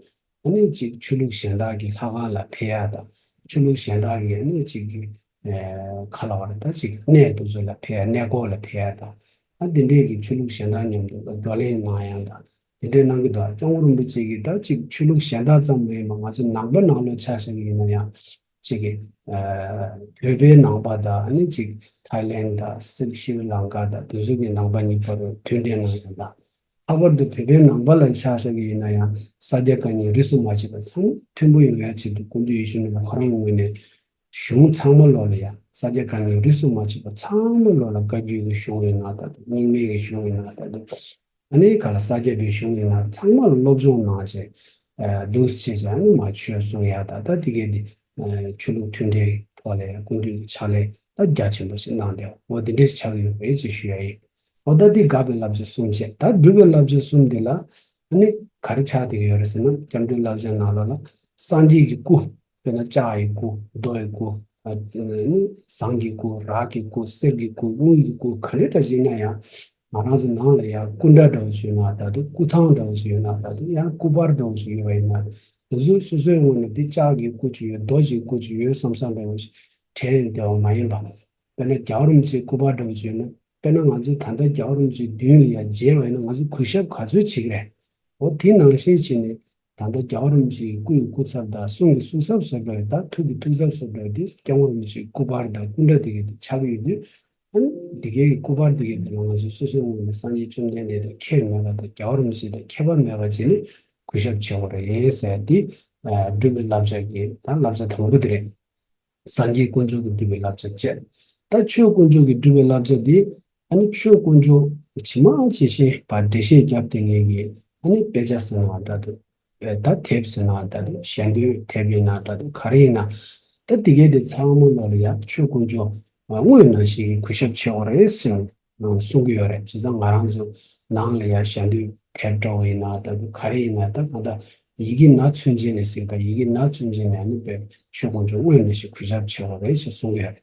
ཨ་ནི་ཅིག་ཆོས་ལུགས་གཞན་དག་གི་ལྷ་ཁང་ལ་ཕེབས་ཡ་དང་ཆོས་ལུགས་གཞན་དག་གི་ཨ་ནི་ཅིག་གི་ག་ལ་བ་རེད་ད་ཅིག་གནས་དེ་ཚོ་ལ་ཕེབས་ཡ་གནས་སྐོར་ལ་ཕེབས་ཡ་དང་ཨ་དེ་འདྲས་ཀྱི་ཆོས་ལུགས་གཞན་དག་མཉམ་དུ་ལ་བགྲོ་གླེང་གནང་ཡ་དང་། དེ་འདྲའི་གནང་གི་འདུག་སྐྱབས་མགོན་རིན་པོ་ཆེ་གིས་ད་ཅིག་ཆོས་ལུགས་གཞན་དག་ཙམ་མ་ཡིན་པར་ང་ཚོ་ནང་པ་ནང་ལོགས་ཆ་བཞག་གི་ཡིན་ན་ཡང་ཅིག་གི་བོད་པའི་ནང་པ་དང་ཨ་ནི་ཅིག་ཐའི་ལེན་དང་སི་ཤྲི་ལང་ཀ་དང་དེ་ཚོ་གི་ནང་པ་གཉིས་བར་དུ་མཐུན་འབྲེལ་གནང་ཡོད་ལ། ལྷག་པར་དུ་བོད་པའི་ནང་པ་ལ་ཆ་བཞག་གི་ཡིན་ན་ཡང་ས་སྐྱ་བཀའ་རྙིང་རིས་སུ་མ་ཆད་པ་ཚང་མ་མཐུན་པོ་ཡོང་ཡ་ཆེད་དུ་སྐུ་མདུན་ཡིད་བཞིན་ནོར་བུ་ཁོ་རང་ངོས་ནས། གཞུང་ཚང་མ་ལོག་ལ་ཡ་ས་སྐྱ་ག་ནི་རིས་སུ་མ་ཆད་པ་ཚང་མ་ལོག་ལ་བཀའ་བརྒྱུད་ཀྱི་གཞུང་ཡིན་ན་ད་དུ་རྙིང་མའི་གི་གཞུང་ཡིན་ན་ད་དུ། ཨ་ནི་ག་ལ་ས་སྐྱ་པའི་གཞུང་ཡིན་ན་ཚང་མ་ལ་སློབ་སྦྱོང་གནང་བྱས། ཨ་འདུག་སེ་བྱས་བྱས་ཨ་ནི་མ་ཆོས་གསུང་ཡ་ད་ད་དེ་གས་དེ་ཨ་ཆོས་ལུགས་མཐུན་འབྲེལ་ཐོག་ལ་ཡ་སྐུ་མདུན་གྱི་ཕྱག་ལས་ད་རྒྱ་ཆེན་པོ་ཞིག་གནང་བསྡད་འོ་དེ་འདྲས་ཆགས་ཀྱི་ཡོད་རེད་ཅེས་ཞུ་ཡ་ཡིན། འོ་ད་འདི་དགག་པའི་བསླབ་བྱ་གསུམ་བྱས་ད་སྒྲུབ་པའི་བསླབ་བྱ་གསུམ་འདི་ལ་ཨ་ནི་ག་རེ་ཆགས་བསྡད་ཀྱི་ཡོད་རེད་ཟེར་ན་སྐྱབས་འགྲོའི་བསླབ་བྱ་ནང་ལོགས་ལ་སངས་རྒྱས་ཀྱི་སྐུ། དཔེར་ན་ལྕགས་ཡི་སྐུ། རྡོ་ཡི་སྐུ། ཨ་ནི་ཟངས་ཀྱི་སྐུ། རག་གི་སྐུ། གསེར་གྱི་སྐུ། དངུལ་གྱི་སྐུ། ག་འདྲ་འདྲ་ཞིག་ཡིན་ན་ཡང་ང་རང་ཚོ་ནང་ལ་ཡང་སྐུ་འདྲ་འདྲ་བོ་ཞིག་ཡོད་ན་འདྲ་འདུག་སྐུ་ཐང་འདྲ་བོ་ཞིག་ཡོད་ན་འདྲ་འདུག་ཡང་སྐུ་པར་འདྲ་བོ་ཞིག་ཡོད་པ་ཡིན་ན་ང་ཚོ་སོ་སོའི་ངོས་ནས་འདི་ལྕགས་ཀྱི་སྐུ་ཅིག་ཡོད། རྡོ་ཞིག་སྐུ་ཅིག་ཡོད་བསམ་བསམ་འདྲ་བོ་ཞིག་དྲན་བསྡད་པ་མ་ཡིན་པ། དཔེར་ན་རྒྱལ་བ་རིན་པོ་ཆེའི་སྐུ་པར་འདྲ་བོ་ཞིག་ཡོད་ན་དཔེར་ན་ང་ཚོས་ད་ལྟ་རྒྱལ་བ་རིན་པོ་ཆེའི་མདུན་ལ་ཡང་མཇལ་བ་ཡིན་ན་ང་ཚོ་གུས་ཞབས་ག་ཚོད་བྱེད་ཀྱི་རེད། འོ་དེ་ནང་བཞིན་བྱས་ནས། ད་ལྟ་རྒྱལ་བ་རིན་པོ་ཆེའི་སྐུ་ཡི་སྐུ་ཚབ་དང་གསུང་གི་གསུང་ཚབ་བཟོ་འདྲ་དང་ཐུགས་ཀྱི་ཐུགས་ཚབ་བཟོ་འདྲ་དེ་སྐྱབས་མགོན་རིན་པོ་ཆེའི་སྐུ་པར་དང་སྐུ་འདྲ་དེ་གའི་དེ་ཆགས་ཀྱི་ཡོད་དུས། ཨ་ནི་དེ་གའི་སྐུ་པར་དེ་གའི་དེ་ལ་ང་ཚོས་སོ་སོའི་ངོས་ནས་སངས་རྒྱས་བཅོམ་ལྡན་འདས་དང་ཁྱད་མེད་པ་དང་རྒྱལ་བ་རིན་པོ་ཆེ་དང་ཁྱད་པར་མེད་པ་བྱས་ནས་གུས་ཞབས་བྱེད་དགོས་རེད་ཟེར་དེ་སྒྲུབ་པའི་བསླབ་བྱ་གི་ད་བསླབ་བྱ་དང་པོ་དེ་རེད། སངས་རྒྱས་དཀོན་མཆོག་གི་སྒྲུབ་པའི་བསླབ་བྱ་བཅས། ད་ཆོས་དཀོན་མཆོག་གི་སྒྲུབ་པའི་བསླབ་བྱ་འདི། ཨ་ནི་ཆོས་དཀོན་མཆོག་ཇི་མ་ཇི་བཞིན་པར་འགྲེལ་བཤད་བརྒྱབ་སྟེ་ངེད་ཀྱིས་ཨ་ནི་དཔེ་ཆ་ཟེར་ན་འདྲ་འདུག་ད་དེབ་ཟེར་ན་འདྲ་འདུག་ཞལ་འདོན་དེབ་ཡིན་ན་འདྲ་འདུག་ག་རེ་ཡིན་ན། ད་འདི་གའི་དེ་ཚང་མ་ལ་ཡ་ཆོས་དཀོན་མཆོག་དངོས་ནང་བཞིན་གྱི་གུས་ཞབས་བྱེད་དགོས་རེད་ཟེར་ནས་གསུང་གི་ཡོད་རེད། བྱས་ཙང་ང་རང་ཚོ་ནང་ལ་ཡ་ཞལ་འདོན་དེབ་འདྲ་བོ་ཡིན་ན་འདྲ་འདུག་ག་རེ་ཡིན་ན་ད་གང་ལྟར། ཡི་གེ་སྣ་ཚོན་ཅན་ནས་ཟེར་དང་ཡི་གེ་སྣ་ཚོན་ཅན་ནས་ཨ་ནི་པའི་ཆོས་དཀོན་མཆོག་དངོས་ནས་ཞིག་གུས་ཞབས་ཆེ་བ་རེད་ཞེས་གསུང་གི་ཡོད་རེད།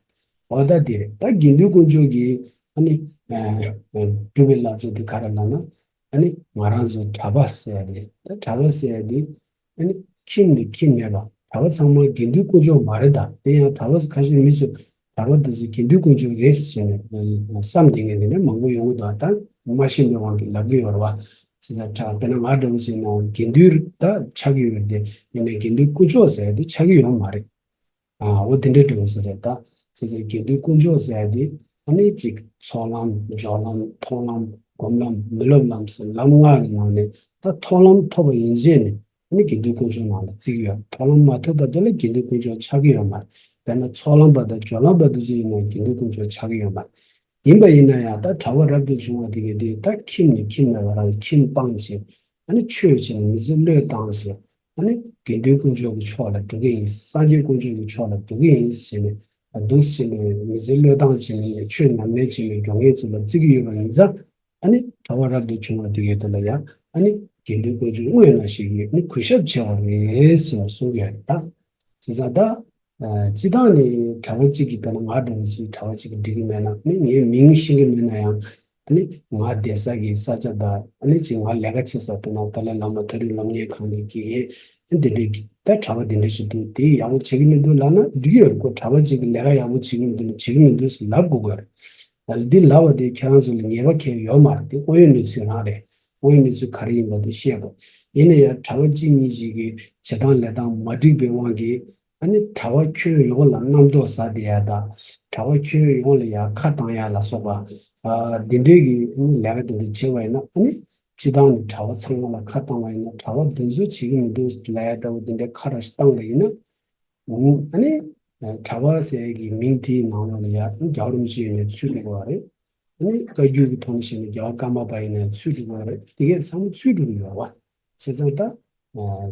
འོ་ད་འདི་རེད། ད་དགེ་འདུན་དཀོན་མཆོག་གིས་ཨ་ནི་སྒྲུབ་པའི་བསླབ་བྱ་འདི་ག་རེ་ལབ་ན་ཨ་ནི་ང་རང་ཚོ་གྲྭ་པ་ཟེར་ཡ་དེ་ད་གྲྭ་པ་ཟེར་ཡ་དེ་ཨ་ནི་ཁྱིམ་ནས་ཁྱིམ་མེད་པ་གྲྭ་པ་ཚང་མ་དགེ་འདུན་དཀོན་མཆོག་མ་རེད། ད་དེ་ཡང་གྲྭ་པ་ཁ་ཤས་མི་ཚོ་གྲྭ་པ་འདི་ཚོ་དགེ་འདུན་དཀོན་མཆོག་རེད་ཟེར་ནས་བསམ་བསྡད་མཁན་དེ་འདྲ་མང་པོ་ཡོང་གི་འདུག་ད་མ་ཤེས་པའི་དབང་གིས་ལབ་ཀྱི་ཡོད་རེད་བ། ཅི་ལྟར་དྲག་དཔེར་ན་ང་འདྲ་བོ་ཞིག་ན་དགེ་འདུན་ད་ཆགས་ཀྱི་ཡོད་རེད་དེ་ཡིན་ནའི་དགེ་འདུན་དཀོན་མཆོག་ཟེར་ཡ་དེ་ཆགས་ཀྱི་ཡོད་མ་རེད། ཨ་འོ་དེ་འདྲའི་འདྲ་བོ་ཞིག་རེད་ད། ཅི་ཟེར་དགེ་འདུན་དཀོན་མཆོག་ཟེར་ཡ་དེ་ཨ་ནི་ཅིག་ཚོགས་ལམ་སྦྱོར་ལམ་མཐོང་ལམ་སྒོམ་ལམ་མི་སློབ་ལམ་ཟེར་ལམ་ལྔ་གི་ནང་ནས་ད་མཐོང་ལམ་ཐོབ་པ་ཡིན་ཕྱིན་ནས་ཨ་ནི་དགེ་འདུན་དཀོན་མཆོག་ནང་ལ་བརྩི་གི་ཡོད། མཐོང་ལམ་མ་ཐོབ་པ་དེ་ལ་དགེ་འདུན་དཀོན་མཆོག་ཆགས་ཀྱི་ཡོད་མ་རེད། དཔེར་ན་ཚོགས་ལམ་པ་དང་སྦྱོར་ལམ་པ་དེ་ཚོ་ཡིན་ན་དགེ་འདུན་དཀོན་མཆོག་ཆགས་ཀྱི་ཡོད་མ་རེད། ཡིན་པ་ཡིན་ན་ཡང་ད་གྲྭ་པ་རབ་ཏུ་བྱུང་བ་དེ་གས་དེ་ད་ཁྱིམ་ནས་ཁྱིམ་མེད་པ་རང་ཁྱིམ་སྤངས་བྱས་ཨ་ནི་ཆོས་བྱས་ནས་མི་ཚེ་བློས་བཏང་བྱས་ཨ་ནི་དགེ་འདུན་དཀོན་མཆོག་གི་ཕྱོགས་ལ་འགྲོ་གི་ཡིན། སངས་རྒྱས་དཀོན་མཆོག་གི་ཕྱོགས་ལ་འགྲོ་གི་ཡིན་ཟེར་ནས་འདུག་ཟེར་ནས་མི་ཚེ་བློས་བཏང་བྱས་ནས་ཆོས་ཉམས་ལེན་བྱས་ནས་འགྲོ་མཁན་ཅིག་ལ་བརྩི་གི་ཡོད་པ་ཡིན་ཙང་། ཨ་ནི་གྲྭ་པ་རབ་ཏུ་བྱུང་བ་དེ་གའི་དོན་ལ་ཡང་ཨ་ནི་དགེ་འདུན་དཀོན་མཆོག་དངོས་ནང་བཞིན་གྱི་ཨ་ནི་གུས་ཞབས་ཆེ་བ་རེད་ཟེར་ནས་གསུང་གི་ཡོད་རེད་ད། བྱས་ཙང་ད་སྤྱི་བཏང་ནས་གྲྭ་པ་གཅིག་གིས་དཔེར་ན་ང་འདྲ་བོ་ཞིག་གྲྭ་པ་གཅིག་གིས་འགྲིག་གི་མེད་ན་ཨ་ནི་ངའི་མིང་ཤེས་ཀྱི་མེད་ན་ཡང་ཨ་ནི་ང་བསྡད་ས་གི་ས་ཆ་དང་ཨ་ནི་ཅིག་ང་ལས་ཀ་བྱེད་ས་དཔེར་ན་ཏཱ་ལའི་བླ་མ་མཐོ་རིམ་སློབ་གཉེར་ཁང་གི་དགེ་རྒན་ཨ་འདི་འདྲའི་ད་གྲྭ་པ་འདི་འདྲ་ཞིག་འདུག་དེ་ཡག་པོ་བྱེད་ཀྱི་མི་འདུག་ལབ་ན་འགྲིག་གི་ཡོད་རེད། ཁོ་གྲྭ་པ་གཅིག་གིས་ལས་ཀ་ཡག་པོ་བྱེད་ཀྱི་མི་འདུག་ན་བྱེད་ཀྱི་མི་འདུག་ཟེར་ལབ་དགོས་ཀྱི་ཡོད་རེད། ད་འདི་ལབ་པ་དེ་ཁྱེད་རང་ཚོ་ལ་ཉེས་པ་གང་ཡང་ཡོད་མ་རེད། དེ་དངོས་ཡོད་གནས་ཚུལ་རང་རེད། དངོས་ཡོད་གནས་ཚུལ་ག་རེ་ཡིན་པ་དེ་བཤད་དགོས། ཡིན་ན་ཡང་གྲྭ་པ་གཅིག་གཉིས་ཤིག་གི་བྱེད་སྟངས་ལས་སྟངས་མ་འགྲིག་པའི་དབང་གིས་ཨ་ནི་གྲྭ་པ་ཁྱོན་ཡོངས་ལ་རྣམ་རྟོག་ཟ་བསྡད་ཡ་དང་གྲྭ་པ་ཁྱོན་ཡོངས་ལ་ཡ་ཁ་བཏང་ཡ་ལ་སོགས་པ་ཨ་འདི་འདྲའི་གི་ཨ་ནི་ལས་ཀ་དེ་འདྲ་བྱས་པ་ཡིན་ན་ཨ་ནི་སྤྱི་བཏང་ནས་གྲྭ་པ་ཚང་མ་ལ་ཁ་བཏང་བ་ཡིན་ན་གྲྭ་པ་འདི་ཚོས་བྱེད་ཀྱི་མི་འདུག་ལབ་ཡ་འདྲ་བོ་འདི་འདྲའི་ཁ་ར་ཞིག་བཏང་བ་ཡིན་ན། ཨ་ནི་གྲྭ་པ་ཟེར་གྱི་མིང་དེའི་ནང་ལོགས་ལ་ཡ་རྒྱལ་བ་རིན་པོ་ཆེ་ཡིན་ནའི་ཚུད་འགྲོ་གི་རེད། ཨ་ནི་བཀའ་བརྒྱུད་ཀྱི་ཐོག་ནས་བཤད་ན་རྒྱལ་བ་ཀརྨ་པ་ཡིན་ནའི་ཚུད་འགྲོ་གི་རེད། དེ་གས་ཚང་མ་ཚུད་འགྲོ་གི་ཡོད་རེད་བ། བྱས་ཙང་ད་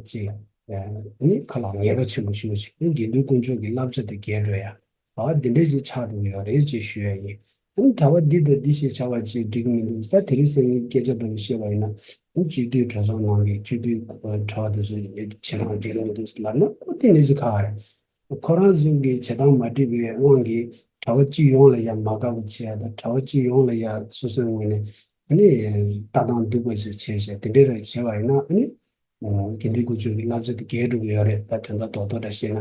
ཅིག་ཨ་ནི་ཁ་ལ་ངེས་པ་ཆེན་པོ་ཞེ་པོ་ཅིག་དགེ་འདུན་དཀོན་མཆོག་གི་བསླབ་བྱ་དེ་འགལ་འགྲོ་ཡ། བ་འདི་འདྲ་ཞིག་ཆགས་འགྲོ་གི་ཡོད་རེད་ཅེས་ཞུ་ཡ་ཡིན། ཨ་ནི་གྲྭ་པ་འདི་དང་འདི་ཞེས་བྱ་བ་ཅིག་འགྲིག་གི་མི་འདུག་ད་དེ་རིང་སང་ཉིན་སྐད་ཆ་འདྲ་བོ་བཤད་པ་ཡིན་ན་ཨ་ནི་སྤྱི་འཐུས་གྲོས་ཚོགས་ནང་གི་སྤྱི་འཐུས་གྲྭ་པ་དེ་ཚོ་བྱེད་སྟངས་འགྲིག་གི་མི་འདུག་ལབ་ན་ཨོ་དེ་གནས་ཚུལ་ཁག་རེད། ཁོ་རང་ཚོ་གི་བྱེད་སྟངས་མ་འགྲིག་པའི་དབང་གིས་གྲྭ་པ་སྤྱི་ཡོངས་ལ་ཡང་མ་དགའ་བ་བྱེད་ཡ་དང་གྲྭ་པ་སྤྱི་ཡོངས་ལ་ཡང་སོ་སོའི་ངོས་ནས་ཨ་ནི་ལྟ་སྟངས་སྡུག་པ་ཞིག་བྱས་བྱས་དེ་འདྲའི་རེ་བྱས་པ་ཡིན་ན་ཨ་ནི། དགེ་འདུན་དཀོན་མཆོག་གི་བསླབ་བྱ་དེ་འགལ་འགྲོ་གི་ཡོད་རེད། ད་དོན་དག་རྡོག་རྡོག་འདྲ་བཤད་ན།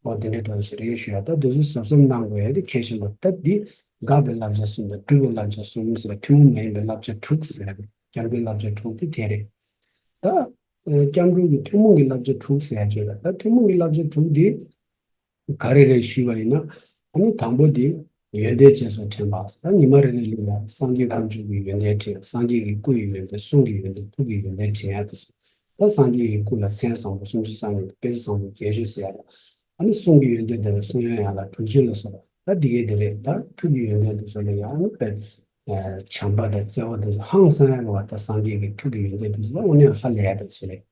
འོ་དེ་འདྲའི་འདྲ་བོ་ཞིག་རེད་ཞུ་ཡ། ད་དེ་ཚོ་གཟབ་གཟབ་གནང་དགོས་ཡ་དེ་གལ་ཆེན་པོ་རེད། ད་འདི་དགག་པའི་བསླབ་བྱ་གསུམ་དང་སྒྲུབ་པའི་བསླབ་བྱ་གསུམ་ཟེར་ཐུན་མོང་མ་ཡིན་པའི་བསླབ་བྱ་དྲུག་ཟེར་ཡ་རེད། སྐྱབས་འགྲོའི་བསླབ་བྱ་དྲུག་དེ་དེ་རེད། ད་སྐྱབས་འགྲོ་གི་ཐུན་མོང་གི་བསླབ་བྱ་དྲུག་ཟེར་ཡ་ཅིག་ཡོད་རེད། ད་ཐུན་མོང་གི་བསླབ་བྱ་དྲུག་དེ། ག་རེ་རེད་ཞུས་པ་ཡིན་ན། ཨ་ནི་དང་པོ་དེ་ཡོན་ཏན་རྗེས་སུ་དྲན་པ། ད་ཉི་མ་རེ་རེ་ལ་ཡ་སངས་རྒྱས་དཀོན་མཆོག་གི་ཡོན་ཏན་དྲན། སངས་རྒྱས་ཀྱི་སྐུ་ཡི་ཡོན་ཏན། གསུང་གི་ཡོན་ཏན། ཐུགས་ཀྱི་ཡོན་ཏན་དྲན་ཡ་དེ་ཚོ། ད་སངས་རྒྱས་ཀྱི་སྐུ་ལ་མཚན་བཟང་པོ་སུམ་ཅུ་རྩ་གཉིས་དང་དཔེ་བཟང་པོ་བརྒྱད་ཅུ་ཟེར་ཡ་ལ། ཨ་ནི་གསུང་གི་ཡོན་ཏན་དེ་ལ་གསུང་དབྱངས་ཡན་ལག་དྲུག་ཅུ་ལ་སོགས་པ་ད་འདི་གའི་དེ་རེད། ད་ཐུགས་ཀྱི་ཡོན་ཏན་དེ་ཚོ་ལ་ཡང་ཨ་ནི་དཔེ་བྱམས་པ་དང་བརྩེ་བ་དེ་ཚོ་ཧང་སང་ཡང་རུང་བ། ད་སངས་རྒྱས་ཀྱི་ཐུགས་ཀྱི་ཡོན་ཏན་དེ་ཚོ་ད་དངོས་གནས་ཧ་ལས་ཡ་འདྲ་ཞིག་རེད།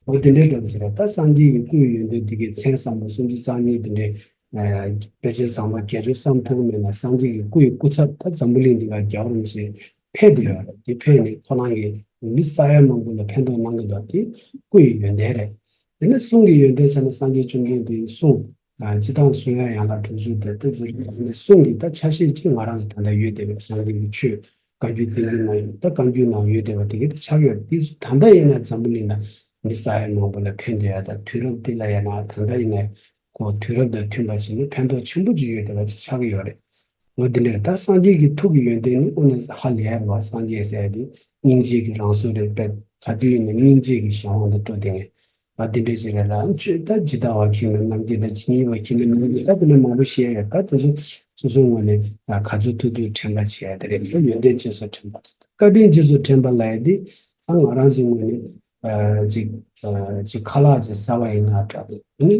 འོ་དེ་འདྲའི་འདྲ་བོ་ཞིག་རེད། ད་སངས་རྒྱས་ཀྱི་སྐུའི་ཡོན་ཏན་འདི་གའི་མཚན་བཟང་པོ་སུམ་ཅུ་རྩ་གཉིས་དེ་འདྲའི་དཔེ་ཅན་བཟང་པོ་བརྒྱད་ཅུ་བསམ་ཐུབ་མེད་ན། སངས་རྒྱས་ཀྱི་སྐུ་ཡི་སྐུ་ཚབ་ད་འཛམ་བུ་གླིང་འདི་ག་རྒྱལ་བ་རིན་པོ་ཆེ་ཕེབས་བསྡད་ཡོད་རེད། དེ་ཕེབས་ནས་ཁོ་རང་གིས་མི་ས་ཡ་མང་པོ་ལ་ཕན་ཐོགས་གནང་གི་འདུག་དེ་སྐུ་ཡི་ཡོན་ཏན་རེད། དེ་ནས་གསུང་གི་ཡོན་ཏན་ཆ་ནས་སངས་རྒྱས་བཅོམ་ལྡན་འདས་གསུང་ཨ་སྤྱི་བཏང་གསུང་དབྱངས་ཡན་ལག་དྲུག་ཅུ་དེ་ལྟ་བུ་རེད། དེ་ནས་གསུང་གི་ད་ཆ་ཤས་ཅིག་ང་རང་ཚོ་ད་ལྟ་ཡོད་བསྡད་པའི་སངས་རྒྱས་ཀྱི་ཆོས་བཀའ་བརྒྱུད་བསྟན་འགྱུར་ནང་ཡོད། ད་བཀའ་བརྒྱུད་ནང་ཡོད་བསྡད་པ་དེ་གའི་ད་ཆགས་ཡོད། དེ་ཚོ་ད་ལྟ་ཡིན་ན་འཛམ་བུ་གླིང་ལ་མི་ས་ཡ་མང་པོ་ལ་ཕན་བདེ་ཡ་དང་དུས་རབས་འདི་ལ་ཡང་ན་ད་ལྟ་ཡིན་ན་ཁོ་དུས་རབས་དང་མཐུན་པ་བྱས་ནས་ཕན་ཐོགས་ཆེན་པོ་ཅིག་ཡོད་བསྡད་པ་ཅིག་ཆགས་ཀྱི་ཡོད་རེད། འོ་འདི་འདྲ་ད་སངས་རྒྱས་ཀྱི་ཐུགས་ཀྱི་ཡོན་ཏན་ནི་དངོས་གནས་ཧ་ལས་ཡ་རེད་བ། སངས་རྒྱས་ཟེར་ཡ་དེ་སྙིང་རྗེ་གི་རང་གཟུགས་རེད་པས། ག་དུས་ཡིན་ན་སྙིང་རྗེ་གི་གཞན་དབང་དུ་འགྲོ་བསྡད་མཁན་ཨ་འདི་འདྲ་ཅིག་རེད་ལ། ཆོས་ད་ཇི་ལྟ་བ་མཁྱེན་པའི་རྣམ་མཁྱེན་དང་། ཇི་སྙེད་པར་མཁྱེན་པའི་རྣམ་རྒྱལ། ད་དེ་འདྲ་མང་པོ་བཤད་ཡ། ད་དེ་ཚོ་སོ་སོའི་ངོས་ནས་ག་ཚོད་ཐུབ་ཐུབ་དྲན་པ་བྱེད་ཡ་དེ་རེད། ད་ཡོན་ཏན་རྗེས་སུ་དྲན་པ། བཀའ་དྲིན་རྗེས་སུ་དྲན་པ་ལབ་ཡ་དེ་ད་ང་རང་ཚོའི་ངོས་ནས་ཨ་ཅིག་ཨ་ཅིག་ཁ་ལག་ཅིག་ཟ་བ་ཡིན་ན་འདྲ་འདུག་ཨ་ནི་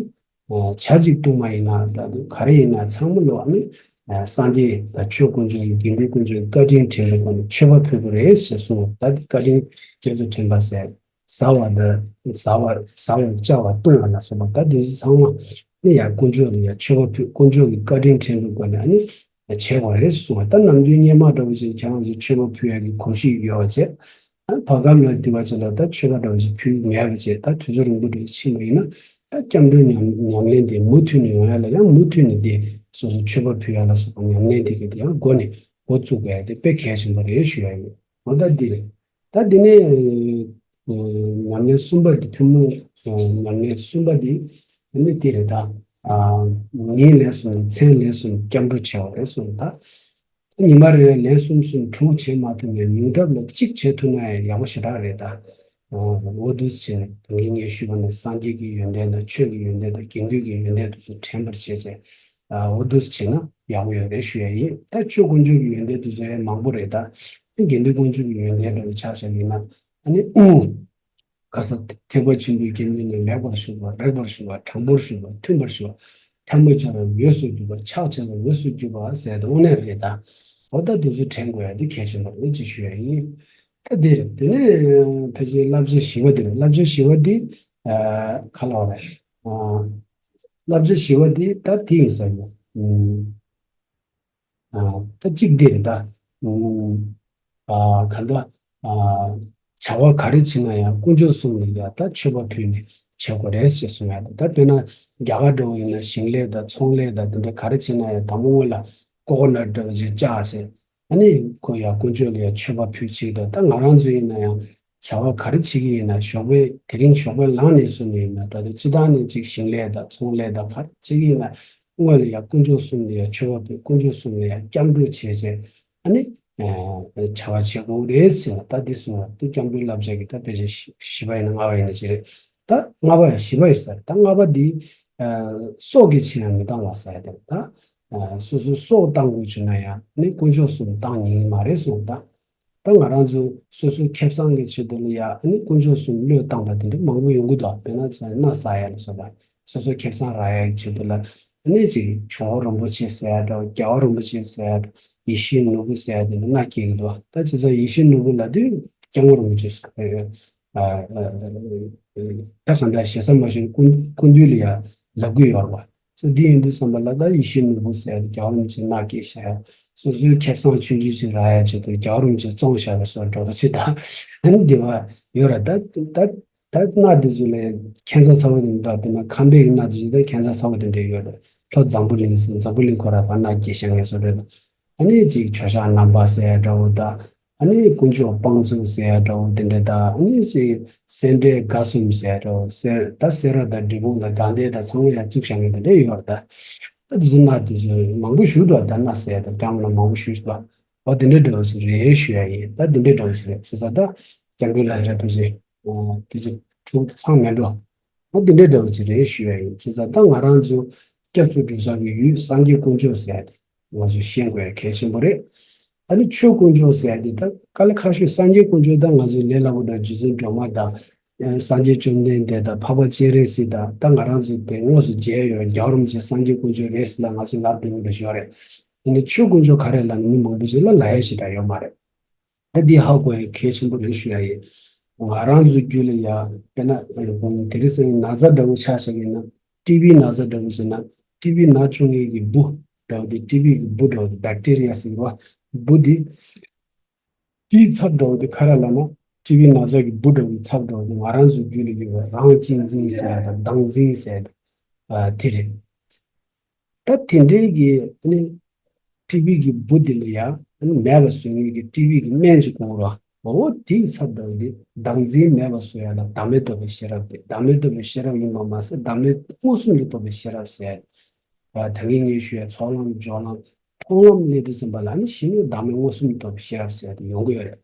ཨ་ཇ་ཅིག་བཏུང་བ་ཡིན་ན་འདྲ་འདུག་ག་རེ་ཡིན་ན་ཚང་མ་ལོ་ཨ་ནི་ཨ་སངས་རྒྱས་དང་ཆོས་དཀོན་མཆོག་གི་དགེ་འདུན་དཀོན་མཆོག་གི་བཀའ་དྲིན་དྲན་པའི་སྒོ་ནས་མཆོད་པ་ཕུལ་དགོས་རེད་ཞེས་གསུངས། ད་འདི་བཀའ་དྲིན་རྗེས་སུ་དྲན་པ་ཟེར། ཟ་བ་དང་ཟ་བ་ཟ་བ་བཅའ་བ་བཏུང་བ་ལ་སོགས་པ་ད་དེ་ཚོ་ཚང་མ་ནི་ཡང་དཀོན་མཆོག་ལ་ཡང་མཆོད་པ་ཕུལ། དཀོན་མཆོག་གི་བཀའ་དྲིན་དྲན་པའི་སྒོ་ནས་ཨ་ནི་བྱེད་དགོས་རེད་གསུངས་པ། ད་ནམ་རྒྱུན་སྔོན་མ་འདྲ་བོ་ཅིག་ཁྱེད་རང་ཚོས་མཆོད་པ་ཕུལ་ཡག་གི་གོམས་གཤིས་ཡོད་པ་བྱས། ཨ་བར་སྐབས་ལ་དུས་བ་ཅིག་ལ་ད་མཆོད་པ་འདྲ་བོ་ཅིག་ཕུལ་མེད་པ་བྱས། ད་དུས་ཚོད་རིང་པོ་འདྲ་བོ་ཕྱིན་པ་ཡིན་ན་ད་སྐྱབས་འགྲོའི་ཉམས་ཉམས་ལེན་དེ་མུ་མཐུད་ནས་ཡོང་ཡག་ལ་ཡང་མུ་མཐུད་ནས་དེ་སོ་སོ་མཆོད་པ་ཕུལ་ཡག་ལ་སོགས་པ་ཉམས་ལེན་དེ་གི་དེ་ཡང་འགོ་ནས་འགོ་བཙུགས་དགོས་ཡག་དེ་དཔེ་གལ་ཆེན་པོ་རེད་ཞུ་ཡག་ཡིན། འོ་ད་འདི་རེད། ད་འདི་ནས་ཨ་ཉམས་ལེན་གསུམ་པ་འདི་ཐུན་མོང་ཨ་ཉམས་ལེན་གསུམ་པ་འདི་ཨ་ནི་འདི་རེད། ད་ཨ་ཉིན་ལན་གསུམ་ནས་མཚན་ལན་གསུམ་སྐྱབས་འགྲོ་བྱེད་པ་རེད་གསུངས། ད་ད་ཉི་མ་རེ་རེ་ལན་གསུམ་གསུམ་དྲུག་བྱེད་མ་ཐུབ་ནའི་ཉུང་མཐའ་ལ་གཅིག་བྱེད་ཐུབ་ན་ཡང་ཡག་པོ་ཞེ་དྲག་རེད། ད་ཨ་འོ་འདུག་སེ་བྱས་ནས་ད་གིན་ངས་ཞུས་པ་ནས་སངས་རྒྱས་ཀྱི་ཡོན་ཏན་དང་ཆོས་ཀྱི་ཡོན་ཏན་དང་དགེ་འདུན་གྱི་ཡོན་ཏན་དེ་ཚོ་དྲན་པར་བྱས་བྱས། ཨ་འོ་འདུག་སེ་བྱས་ན་ཡག་པོ་ཡོད་རེད་ཞུ་ཡ་ཡིན། ད་ཆོས་དཀོན་མཆོག་གི་ཡོན་ཏན་དེ་ཚོ་ཡང་མང་པོ་རེད། ད་དགེ་འདུན་དཀོན་མཆོག་གི་ཡོན་ཏན་འདྲ་བོ་ཆ་བཞག་ཡིན་ན་ཨ་ནི་ཁ་སང་ཐེག་པ་ཆེན་པོའི་དགེ་འདུན་ནི་ལེགས་པར་ཞུགས་པ། རིགས་པར་ཞུགས་པ། དྲང་པོར་ཞུགས་པ། མཐུན་པར་ཞུགས་པ། ཐལ་མོ་སྦྱར་བས་འོས་སུ་གྱུར་པ། ཕྱག་བྱས་པས་འོས་སུ་གྱུར་པ་ཟེར་དེ་དངོས་གནས་རེད། ད་འོ་ད་དེ་ཚོ་དྲན་དགོས་ཡ་དེ་གལ་ཆེན་པོ་རེད་ཅེས་ཞུ་ཡ་ཡིན། ད་འདི་རེད། དེ་ནས་ཕལ་ཆེར་བསླབ་བྱ་བཞི་པ་འདི་རེད། བསླབ་བྱ་བཞི་པ་འདི་ཨ་ག་ལབ་རེད། ཨ་བསླབ་བྱ་བཞི་པ་འདི་ད་དེ་ཡིན་ས་ཡོད། ཨ་ད་གཅིག་འདི་རེད། ད་ཨ་ག་ད་ཨ་བྱ་བ་ག་རེ་བྱེད་ན་ཡང་དཀོན་མཆོག་གསུམ་ལ་ཡ་ད་མཆོད་པ་ཕུལ་ནས་བྱེད་དགོས་རེད་ཞེས་གསུངས་ཡ། ད་དཔེར་ན་རྒྱ་གར་འདྲ་བོ་ཡིན་ན་ཞིང་ལས་དང་ཚོང་ལས་དང་དེ་འདྲ་ག་རེ་བྱེད་ན་ཡང་དང་པོ་སྔོན་ལ་ཀོ་ཀོ་ནཊ་འདྲ་བོ་ཅིག་བཅག་བྱས། ཨ་ནི་ཁོ་ཡ་དཀོན་མཆོག་ལ་ཡ་མཆོད་པ་ཕུལ་ཅིག་དང་། ད་ང་རང་ཚོ་ཡིན་ན་ཡང་བྱ་བ་ག་རེ་བྱེད་ཀྱི་ཡིན་ན་ཞོགས་པའི་དེ་རིང་ཞོགས་པའི་ལངས་ནས་བཟུང་ནས་ཡིན་ན་འདྲ། ད་སྤྱི་བཏང་ནས་ཅིག་ཞིང་ལས་དང་ཚོང་ལས་དང་ག་རེ་བྱེད་ཀྱི་ཡིན་ན་སྔོན་ལ་ཡ་དཀོན་མཆོག་གསུམ་ལ་ཡ་མཆོད་པ་ཕུལ། དཀོན་མཆོག་གསུམ་ལ་ཡ་སྐྱབས་འགྲོ་བྱས་བྱས་ཨ་ནི་བྱ་བ་བྱེད་དགོས་རེད་ཟེར་ན། ད་འདི་གསུངས་པ་འདི་སྐྱབས་འགྲོའི་བསླབ་བྱ་གི་ད་དཔེ་ཆ་བཞི་པ་ཡིན་ན་ལྔ་པ་ཡིན་ན་ཅི་རེད། ད་ལྔ་པ་བཞི་པ་ཡིན་ས་རེད། ད་ལྔ་པ་འདི་སྲོག་གི་ཕྱིར་ཡང་མི་བཏང་བ་ཟེར་ཡ་དེ་རེད། ད་སོ་སོའི་སྲོག་བཏང་དགོས་བྱུང་ན་ཡང་ནི་དཀོན་མཆོག་གསུམ་བཏང་ཉན་གྱི་མ་རེད་གསུངས། ད་ད་ང་རང་ཚོ་སོ་སོའི་ཁེ་བཟང་གི་ཆེད་དུ་ལ་ཡ་ནི་དཀོན་མཆོག་གསུམ་བློས་བཏང་པ་དེ་འདྲ་མང་པོ་ཡོང་གི་འདུག་དཔེར་ན་ཚ་མནའ་བཟའ་ཡ་ལ་སོགས་པ་སོ་སོའི་ཁེ་བཟང་རག་ཡ་གི་ཆེད་དུ་ལ་ནི་ཅིག་ཇོ་བོ་རིན་པོ་ཆེ་ཟེར་ཡ་འདྲ་བོ། རྒྱལ་བ་རིན་པོ་ཆེ་ཟེར་ཡ་འདྲ་བོ། ཡིད་བཞིན་ནོར་བུ་ཟེར་ཡ་དེ་འདྲ་མནའ་སྐྱེལ་གི་འདུག་ད་བྱས་ཙང་ཡིད་བཞིན་ནོར་བུ་ལབ་དུས་སྐྱབས་མགོན་རིན་པོ་ཆེ་ཟེར་ཡ། ད་གང་ལྟར་ཞེ་ས་མ་ཞུ། སྐུ་སྐུ་མདུན་ལ་ཡ་ལབ་གི་ཡོད་རེད་པ། སོ་འདི་ཡིན་དུས་ཙམ་པ་ལ་ད་ཡིད་བཞིན་ནོར་བུ་ཟེར་ཡ་དེ་རྒྱལ་བ་རིན་པོ་ཆེ་མནའ་སྐྱེལ་བཞག་ཡ། སོ་སོའི་ཁེ་བཟང་ཆུང་ཆུང་ཅིག་རག་ཡ་ཆེད་དུ་རྒྱལ་བ་རིན་པོ་ཆེ་བཙོང་བཞག་པའི་བཟོ་འདྲ་བོ་ཅིག་ད་ཨ་ནི་འདི་བ་ཡོད་རེད། ད་ད་ད་མནའ་འདི་ཚོ་ལ་ཁྱད་མཚར་ཚ་བོ་དེ་འདྲ། དཔེར་ན་ཁམས་པའི་མནའ་འདི་ཚོ་ད་ཁྱད་མཚར་ཚ་བོ་དེ་འདྲ་ཡོད་རེད། ལྷོ་འཛམ་བུ་གླིང་ཟེར་འཛམ་བུ་གླིང་ཁོ་ར་ཕར་མནའ་སྐྱེལ་བཞག་མཁན་བཟོ་འདྲ་དང་། ཨ་ནི་ཅིག་ཇོ་ཤཱཀ་ནང་པ་ཟེར་ཡ་འདྲ་བོ་དང་། ཨ་ནི་དཀོན་མཆོག་དཔང་བཙུགས་ཟེར་ཡ་འདྲ་བོ་དེ་འདྲ་དང་། ཨ་ནི་ཅིག་སེ་འབྲས་དགའ་གསུམ་ཟེར་ཡ་འདྲ་བོ། སེ་ད་སེ་ར་དང་འབྲས་སྤུངས་དང་དགའ་ལྡན་དང་ཚང་མ་ཡར་བཙུགས་བཞག་མཁན་དེ་འདྲ་ཡོད་རེད། ད་ད་དེ་ཚོ་མནའ་དེ་ཚོ་མང་པོ་ཞིག་འདུག་ད་མནའ་ཟེར་ཡ་དང་སྐྱབས་མགོན་ལ་མང་པོ་ཞིག་འདུག་འོ་དེ་འདྲ་འདྲ་བོ་ཞིག་རེད་ཞུ་ཡ་ཡིན། ད་དེ་འདྲ་འདྲ་བོ་ཞིག་རེད། བྱས་ཙང་ད་སྐྱབས་འགྲོའི་བསླབ་བྱ་ཕལ་ཆེར་ཕལ་ཆེར་དྲུག་ཚང་མེད་འགྲོ། ཨ་འདི་འདྲའི་འདྲ་བོ་ཅིག་རེད་ཞུ་ཡ་ཡིན། བྱས་ཙང་ད་ང་རང་ཚོ་སྐྱབས་སུ་འགྲོ་ས་གི་ཡུལ་སངས་རྒྱས་དཀོན་མཆོག་ཟེར་ཡ་དེ་ང་ཚོས་ཤེས་དགོས་ཡ་གལ་ཆེན་པོ་རེད། ཨ་ནི་ཆོས་དཀོན་མཆོག་ཟེར་ཡ་དེ་ད་དཀའ་ལས་ཁག་ཤོས། སངས་རྒྱས་དཀོན་མཆོག་ད་ང་ཚོའི་ལས་སླ་པོ་འདྲ། རྗེ་བཙུན་སྒྲོལ་མ་དང་ སངས་རྒྱས་བཅོམ་ལྡན་འདས་དང་འཕགས་པ་སྤྱན་རས་གཟིགས་དང་ད་ང་རང་ཚོ་དེ་དངོས་སུ་མཇལ་ཡོད་རྒྱལ་བ་རིན་པོ་ཆེ་སངས་རྒྱས་དཀོན་མཆོག་རེད་ཟེར་ལ་ང་ཚོ་ལབ་འགྲོ་གི་འདྲ་ཞིག་ཡོད་རེད། ཨ་ནི་ཆོས་དཀོན་མཆོག་ག་རེ་ལབ་ན་མི་མང་པོ་ཞིག་ལ་ལབ་ཡ་ཞིག་ད་ཡོད་མ་རེད། ད་འདི་ཧ་གོ་ཡ་གལ་ཆེན་པོ་རེད་ཞུ་ཡ་ཡིན། ང་རང་ཚོ་རྒྱུད་ལ་ཡ་དཔེར་ན་དེ་རིང་སང་ཉིན་ན་ཚ་འདྲ་བོ་ཆགས་ཆགས་ཡིན་ན་ཊི་བི་ན་ཚ་འདྲ་བོ་ཟེར་ན་ཊི་བི་ན་བཅུག་མཁན་གྱི་འབུ་འདྲ་བོ་དེ་ཊི་བི་གི་འབུ་འདྲ་བོ་དེ་བེག་ཊི་རི་ཡ་ཟེར་བ་འབུ་དེ། དེའི་ཚབ་འདྲ་བོ་དེ་ག་རེ་ལབ་ན་ཊི་བི་ན་ཚ་གི་འབུ་འདྲ་བོའི་ཚབ་འདྲ་བོ་དེ་ང་རང་ཚོའི་རྒྱུད་ལ་ཡོད་པའི་རང་གཅེས་འཛིན་ཟེར་ཡ་དང་བདག་འཛིན་ཟེར་ཡ་དང་དེ་རེད། ད་དེ་འདྲའི་གི་ཨ་ནི་ཊི་བི་གི་འབུ་དེ་ལ་ཡ་ཨ་ནི་མེད་པ་བཟོ་མཁན་གྱི་ཊི་བི་གི་སྨན་ཅིག་དགོས་རེད་བ། འོ་དེའི་ཚབ་འདྲ་བོ་དེ་བདག་འཛིན་མེད་པ་བཟོ་ཡ་ལ་བདག་མེད་རྟོགས་པའི་ཤེས་རབ་དེ་བདག་མེད་རྟོགས་པའི་ཤེས་རབ་ཡིན་པ་མ་ཟད་བདག་མེད་མངོན་སུམ་དུ་རྟོགས་པའི་ཤེས་རབ་ཟེར་ཡ། ད་གིན་ངས་ཞུས་ཡ་ཚོགས་ལམ་སྦྱོར་ལམ་མཐོང་ལམ་སླེབས་དུས་ཙམ་པ་ལ་ནི་གཞི་ནས་བདག་མེད་མངོན་སུམ་དུ་རྟོགས་པའི་ཤེས་རབ་ཟེར་ཡ་དེ་ཡོང་གི་ཡོད་རེད།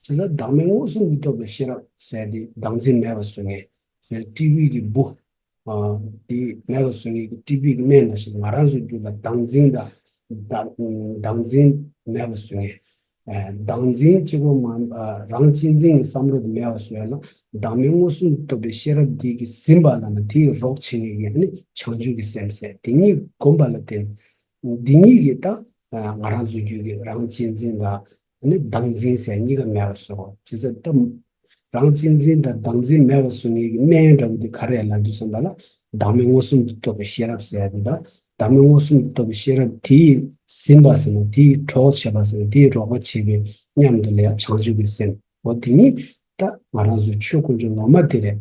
བྱས་ཙང་བདག་མེད་མངོན་སུམ་དུ་རྟོགས་པའི་ཤེས་རབ་ཟེར་ཡ་དེ་བདག་འཛིན་མེད་པ་བཟོ་མཁན། ཊི་བི་གི་འབུ། ཨ། དེ་མེད་པ་བཟོ་མཁན་གྱི་ཊི་བི་གི་སྨན་ནང་བཞིན་ང་རང་ཚོའི་རྒྱུད་ལ་བདག་འཛིན་དང་། བདག་བདག་འཛིན་མེད་པ་བཟོ་མཁན། ཨ། བདག་འཛིན་གཅིག་པོ་མ། ཨ། རང་གཅེས་འཛིན་གྱི་བསམ་བློ་དེ་མེད་པ་བཟོ་ཡ་ལ་བདག་མེད་མངོན་སུམ་དུ་རྟོགས་པའི་ཤེས་རབ་དེ་གིས་ཟིན་པ་ལབ་ན་དེའི་རོགས་བྱེད་མཁན་གྱི་ཨ་ནི་བྱང་ཆུབ་ཀྱི་སེམས་ཟེར་དེ་གཉིས་བསྒོམ་པ་ལ་བརྟེན། འདི་གཉིས་ཀྱིས་ད་ང་རང་ཚོའི་རྒྱུད་ཀྱི་རང་གཅེས་འཛིན་དང་ནི་བདག་འཛིན་ཟེར་གཉིས་ཀ་མེད་པ་བཟོ་དགོས། བྱས་ཙང་ད་རང་གཅེས་འཛིན་དང་བདག་འཛིན་མེད་པ་བཟོ་མཁན་གྱི་སྨན་འདྲ་བོ་དེ་ག་རེ་ལབ་དུས་ཙམ་པ་ལ་བདག་མེད་མངོན་སུམ་དུ་རྟོགས་པའི་ཤེས་རབ་ཟེར་ཡ་དེ་དང་བདག་མེད་མངོན་སུམ་དུ་རྟོགས་པའི་ཤེས་རབ་དེས་ཟིན་པ་ཟེར་ན་དེས་གྲོགས་བྱེད་པ་ཟེར་ན་དེས་རོགས་པ་བྱེད་པའི་མཉམ་དུ་ལ་ཡ་བྱང་ཆུབ་ཀྱི་སེམས། འོ་དེ་ཉིད་ད་ང་རང་ཚོའི་ཆོས་དཀོན་མཆོག་ངོ་མ་དེ་རེད།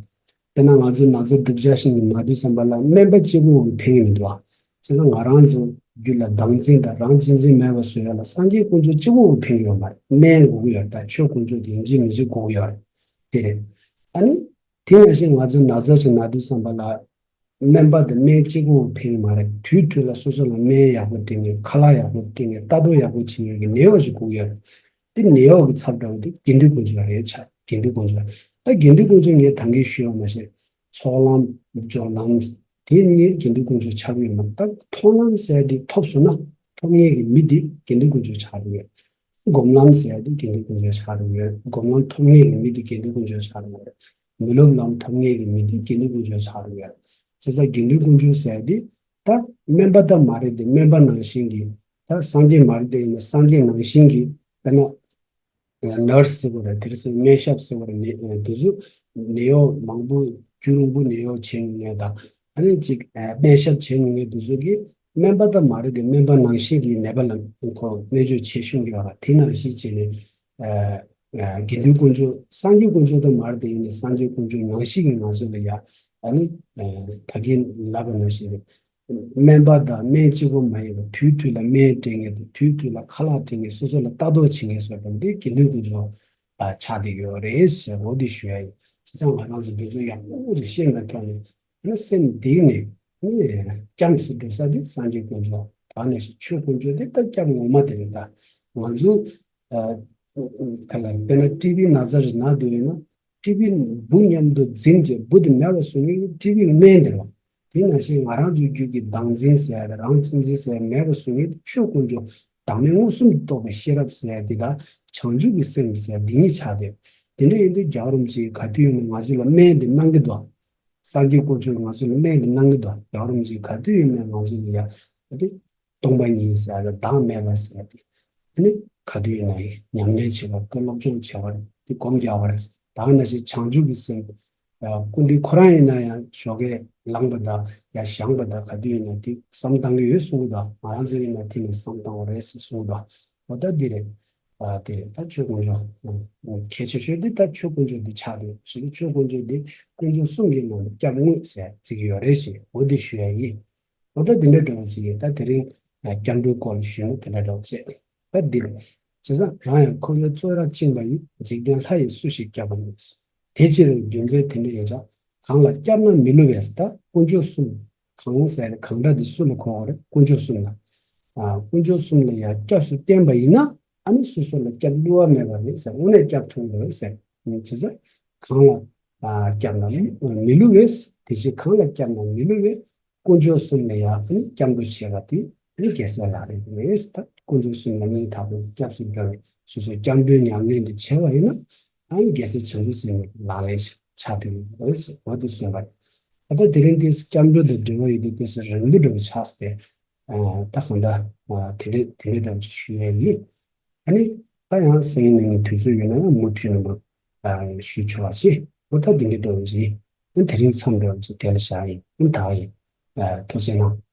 དཔེར་ན་ང་ཚོ་ན་ཚ་སྡུག་ཅག་ཞིག་གིས་ན་དུས་ཙམ་པ་ལ་སྨན་པ་གཅིག་པོ་གིས་ཕན་གྱི་མི་འདུག་བ། བྱས་ཙང་ང་རང་ཚོ་རྒྱུད་ལ་བདག་འཛིན་དང་རང་གཅེས་འཛིན་མེད་པ་བཟོ་ཡ་ལ་སངས་རྒྱས་དཀོན་མཆོག་གཅིག་པོ་གིས་ཕན་གྱི་ཡོད་མ་རེད། སྨན་དགོས་ཀྱི་ཡོད་རེད། ད་ཆོས་དཀོན་མཆོག་དེ་ཡིན་གཅིག་མིན་གཅིག་དགོས་ཀྱི་ཡོད་རེད། དེ་རེད། ཨ་ནི། དེ་ནང་བཞིན་ང་ཚོ་ན་ཚ་ཞིག་ན་དུས་ཙམ་པ་ལ། སྨན་པ་དང་སྨན་གཅིག་པོ་ཕན་གྱི་མ་རེད། དུས་དུས་ལ་སོ་སོ་ལ་སྨན་ཡག་པོ་སྤྲད་མཁན། ཁ་ལག་ཡག་པོ་སྤྲད་མཁན། ལྟ་རྟོག་ཡག་པོ་བྱེད་མཁན་གྱི་ནད་གཡོག་ཅིག་དགོས་ཀྱི་ཡོད་རེད། དེ་ནད་གཡོག་གི་ཚབ་འདྲ་བོ་དེ་དགེ་འདུན་དཀོན་མཆོག་རེད་ཆགས། དགེ་འདུན་དཀོན་མཆོག་ད་དགེ་འདུན་དཀོན་མཆོག་ངས་ད་གིན་ཞུས་པ་ནང་བཞིན་ཚོགས་ལམ་སྦྱོར་ལམ་དེ་གཉིས་དགེ་འདུན་དཀོན་མཆོག་ཆགས་ཀྱི་ཡོད་མ་རེད། ད་མཐོང་ལམ་ཟེར་ཡ་དེ་ཐོབ་སོང་ན་ཐོབ་མཁན་གྱི་མི་དེ་དགེ་འདུན་དཀོན་མཆོག་ཆགས་ཀྱི་ཡོད། སྒོམ་ལམ་ཟེར་ཡ་དེ་དགེ་འདུན་དཀོན་མཆོག་ཆགས་ཀྱི་ཡོད། སྒོམ་ལམ་ཐོབ་མཁན་གྱི་མི་དེ་དགེ་འདུན་དཀོན་མཆོག་ཆགས་ཀྱི་ཡོད། མི་སློབ་ལམ་ཐོབ་མཁན་གྱི་མི་དེ་དགེ་འདུན་དཀོན་མཆོག་ཆགས་ཀྱི་ཡོད། བྱས་ཙང་དགེ་འདུན་དཀོན་མཆོག་ཟེར་ཡ་དེ་ད་སྨན་པ་ད་མ་རེད་དེ་སྨན་པ་ནང་བཞིན་གྱི། ད་སངས་རྒྱས་མ་རེད་དེ་ཡིན་ན་སངས་རྒྱས་ནང་བཞིན་གྱི་དཔེར་ན། ནར་སི་ཟེར་བ་རེད། དེ་རིང་སང་སྨན་ཞབས་ཟེར་བ་རེད། ནད་དེ་ཚོ་ནད་གཡོག་མང་པོ་རྒྱུན་རིང་པོ་ནད་གཡོག་བྱེད་མྱོང་མཁན་དང་ཨ་ནི་ཅིག་སྨན་ཞབས་བྱེད་མྱོང་མཁན་དེ་ཚོ་གིས་སྨན་པ་ད་མ་རེད་དེ་སྨན་པ་ནང་བཞིན་གྱི་ནད་པ་ལ་ཁོ་སྨན་བཅོས་བྱེད་ཤུགས་ཡོད་ར། དེ་ནང་བཞིན་བྱས་ནས་དགེ་འདུན་དཀོན་མཆོག་སངས་རྒྱས་དཀོན་མཆོག་ད་མ་རེད་དེ་ཡིན་ནའི་སངས་རྒྱས་དཀོན་མཆོག་ནང་བཞིན་གྱི་ང་ཚོ་ལ་ཡ་ཨ་ནི་ད་གིན་ལབ་པ་ནང་བཞིན་རེད། སྨན་པ་དང་སྨན་གཅིག་པོ་མ་ཡིན་པར་དུས་དུས་ལ་སྨན་སྤྲད་མཁན་དང་དུས་དུས་ལ་ཁ་ལག་སྤྲད་མཁན། སོ་སོ་ལ་ལྟ་རྟོག་བྱེད་མཁན་བཟོ་འདྲ་འདི་དགེ་འདུན་དཀོན་མཆོག་ཆགས་བསྡད་ཡོད་རེད་ཟེར་འོ་འདི་ཞུ་ཡ་ཡིན། བྱས་ཙང་ང་རང་ཚོ་འདི་ཚོ་ཡག་པོ་ཅིག་ཤེས་པའི་ཐོག་ནས་ཨ་ནི་སེམས་གཏིང་ནས་ཨ་ནི་སྐྱབས་སུ་འགྲོ་ས་འདི་སངས་རྒྱས་དཀོན་མཆོག་ད་ནས་ཤིག་ཆོས་དཀོན་མཆོག་འདི་ད་སྐྱབས་ངོ་མ་དེ་རེད། ད་ང་ཚོ་ག་ལ་དཔེར་ན་ཊི་བི་ན་ཚ་ཞིག་ན་བསྡད་ཡོད་ན། ཊི་བི་འབུ་མཉམ་དུ་འཛིན་བྱས་འབུ་དེ་མེད་པ་བཟོ་མཁན་གྱི་ཊི་བི་སྨན་དེ་རེད་བ། དེ་ནང་བཞིན་ང་རང་ཚོའི་རྒྱུད་ཀྱི་བདག་འཛིན་ཟེར་ཡ་དང་རང་གཅེས་འཛིན་ཟེར་ཡ་མེད་པ་བཟོ་མཁན་དེ་ཆོས་དཀོན་མཆོག་བདག་མེད་མངོན་སུམ་དུ་རྟོགས་པའི་ཤེས་རབ་ཟེར་ཡ་དེ་དང་བྱང་ཆུབ་ཀྱི་སེམས་ཟེར་ཡ་དེ་གཉིས་ཆགས་བསྡད། དེ་འདྲ་ཡིན་དུས་རྒྱལ་བ་རིན་པོ་ཆེས་ག་དུས་ཡིན་ནའང་ང་ཚོ་ལ་སྨན་དེ་གནང་གི་འདུག་སངས་རྒྱས་དཀོན་མཆོག་ང་ཚོ་ལ་སྨན་དེ་གནང་གི་འདུག་རྒྱལ་བ་རིན་པོ་ཆེས་ག་དུས་ཡིན་ནའང་ང་ཚོ་ལ་ཡ་ཨ་དེ། སྟོང་པ་ཉིད་ཟེར་ཡ་དང་བདག་མེད་པ་ཟེར་ཡ་དེ། ཨ་ནི་ག་དུས་ཡིན་ན་ཡིན་ཉམས་ལེན་བྱེད་པ་དེ་སློབ་སྦྱོང་བྱེད་པ་རེད། དེ་སྒོམ་རྒྱག་པ་རེད། ད་ག་ནང་བཞིན་བྱང་ཆུབ་ཀྱི་སེམས། ཨ་སྐུ་མདུན་ཁོ་རང་ཡིན་ན་ཡང་ཞོགས་ཀས་ལངས་པ་དང་ཡང་བཞེངས་པ་དང་ག་དུས་ཡིན་ན་དེ་བསམ་བཏང་གི་ཡོད་གསུང་གི་འདུག་ང་རང་ཚོ་ཡིན་ན་དེ་ནས་བསམ་བཏང་བ་རེད་ཟེར་གསུང་གི་འདུག་འོ་ད་འདི་རེད། ཨ་དེ་རེད། ད་ཆོས་དཀོན་མཆོག་གལ་ཆེ་ཤོས་དེ་ད་ཆོས་དཀོན་མཆོག་འདི་ཆགས་འདུག་ཞེས་ཆོས་དཀོན་མཆོག་འདི་དཀོན་མཆོག་གསུམ་གྱི་ནང་ནས་སྐྱབས་དངོས་ཟེར་བརྩི་གི་ཡོད་རེད་ཅེས་འོ་འདི་ཞུ་ཡ་ཡིན། འོ་ད་དེ་འདྲ་འདྲ་བོ་ཅིག་ཡིན། ད་དེ་རིང་སྐྱབས་འགྲོའི་སྐོར་ལ་ཞུས་ན་དེ་འདྲ་འདྲ་བོ་བྱས། ད་འདིར། བྱས་ཙང་རང་ཡང་འཁོར་བའི་བཙོན་རར་བཅིངས་པ་ཡི། འཇིག་རྟེན་ལྷ་ཡིས་སུ་ཞིག་སྐྱོབ་པ་ནུས། དེ་ཕྱིར་རྒྱུ་མཚན་དེ་འདྲ་ཡིན་ཙང་གང་ལ་སྐྱབས་ན་མི་བསླུ་བས། ད་དཀོན་མཆོག་གསུམ། གང་ཟེར་གང་འདྲ་དེ་སུ་ལ་གོ་བ་རེད། དཀོན་མཆོག་གསུམ་ལ། ཨ་དཀོན་མཆོག་གསུམ་ལ་ཡང་སྐྱབས་སུ་བསྟེན་པ་ཡིན་ན་ཨ་ནི་སོ་སོ་ལ་སྐྱབས་བསླུ་བ་མེད་པ་རེད་ཟེར། དངོས་གནས་སྐྱབས་ཐུབ་ཀྱི་རེད་ཟེར། བྱས་ཙང་གང་ལ་ཨ་སྐྱབས་ན་མི་བསླུ་བས། དེ་ཕྱིར་གང་ལ་སྐྱབས་ན་མི་བསླུ་བས། དཀོན་མཆོག་གསུམ་ལ་ཡང་ཨ་ནི་སྐྱབས་འགྲོ་བྱེད་པ་དེ་ཨ་ནི་རྒྱལ་སྲས་ལག་ལེན་རེད། ད་དཀོན་མཆོག་གསུམ་ལ་སྙིང་ཐག་པ་ནས་སྐྱབས་སུ་འགྲོ་བའི་སོ་སོ་སྐྱབས་འགྲོའི་ཉམས་ལེན་དེ་བྱས་པ་ཡིན་ན་ཨ་ནི་རྒྱལ་སྲས་བྱང་ཆུབ་སེམས་དཔའི་ལག་ལེན་ཞིག་ ཆགས་བསྡད་ཡོད་རེད་ཟེར་འོ་དེ་གསུངས་པ་རེད། ད་ལྟ་དེ་རིང་འདི་སྐྱབས་འགྲོ་དང་འབྲེལ་བ་ཡོད་དུས་དེ་སུ་རིང་པོ་འདྲ་བོ་ཆགས་སོང་སྟེ། ད་གང་ལྟར་དེ་འདྲ་དེ་འདྲ་འདྲ་བོ་ཅིག་ཞུ་ཡས་ཡིན། ཨ་ནི་ད་ཡང་སང་ཉིན་གནངས་ཉིན་དུས་ཚོད་ཡོད་ན་ཡང་མུ་མཐུད་ནས་མར་ཞུ་ཆོག་པ་བྱེད། འོ་ད་དེ་འདྲ་འདྲ་བོ་ཅིག་ཨ་ནི་དེ་རིང་མཚམས་འདྲ་བོ་ཅིག་དེ་ལ་བཞག་ཡིན། ཨ་ནི་ད་ག་ཡིན། ཐུགས་རྗེ་གནང་།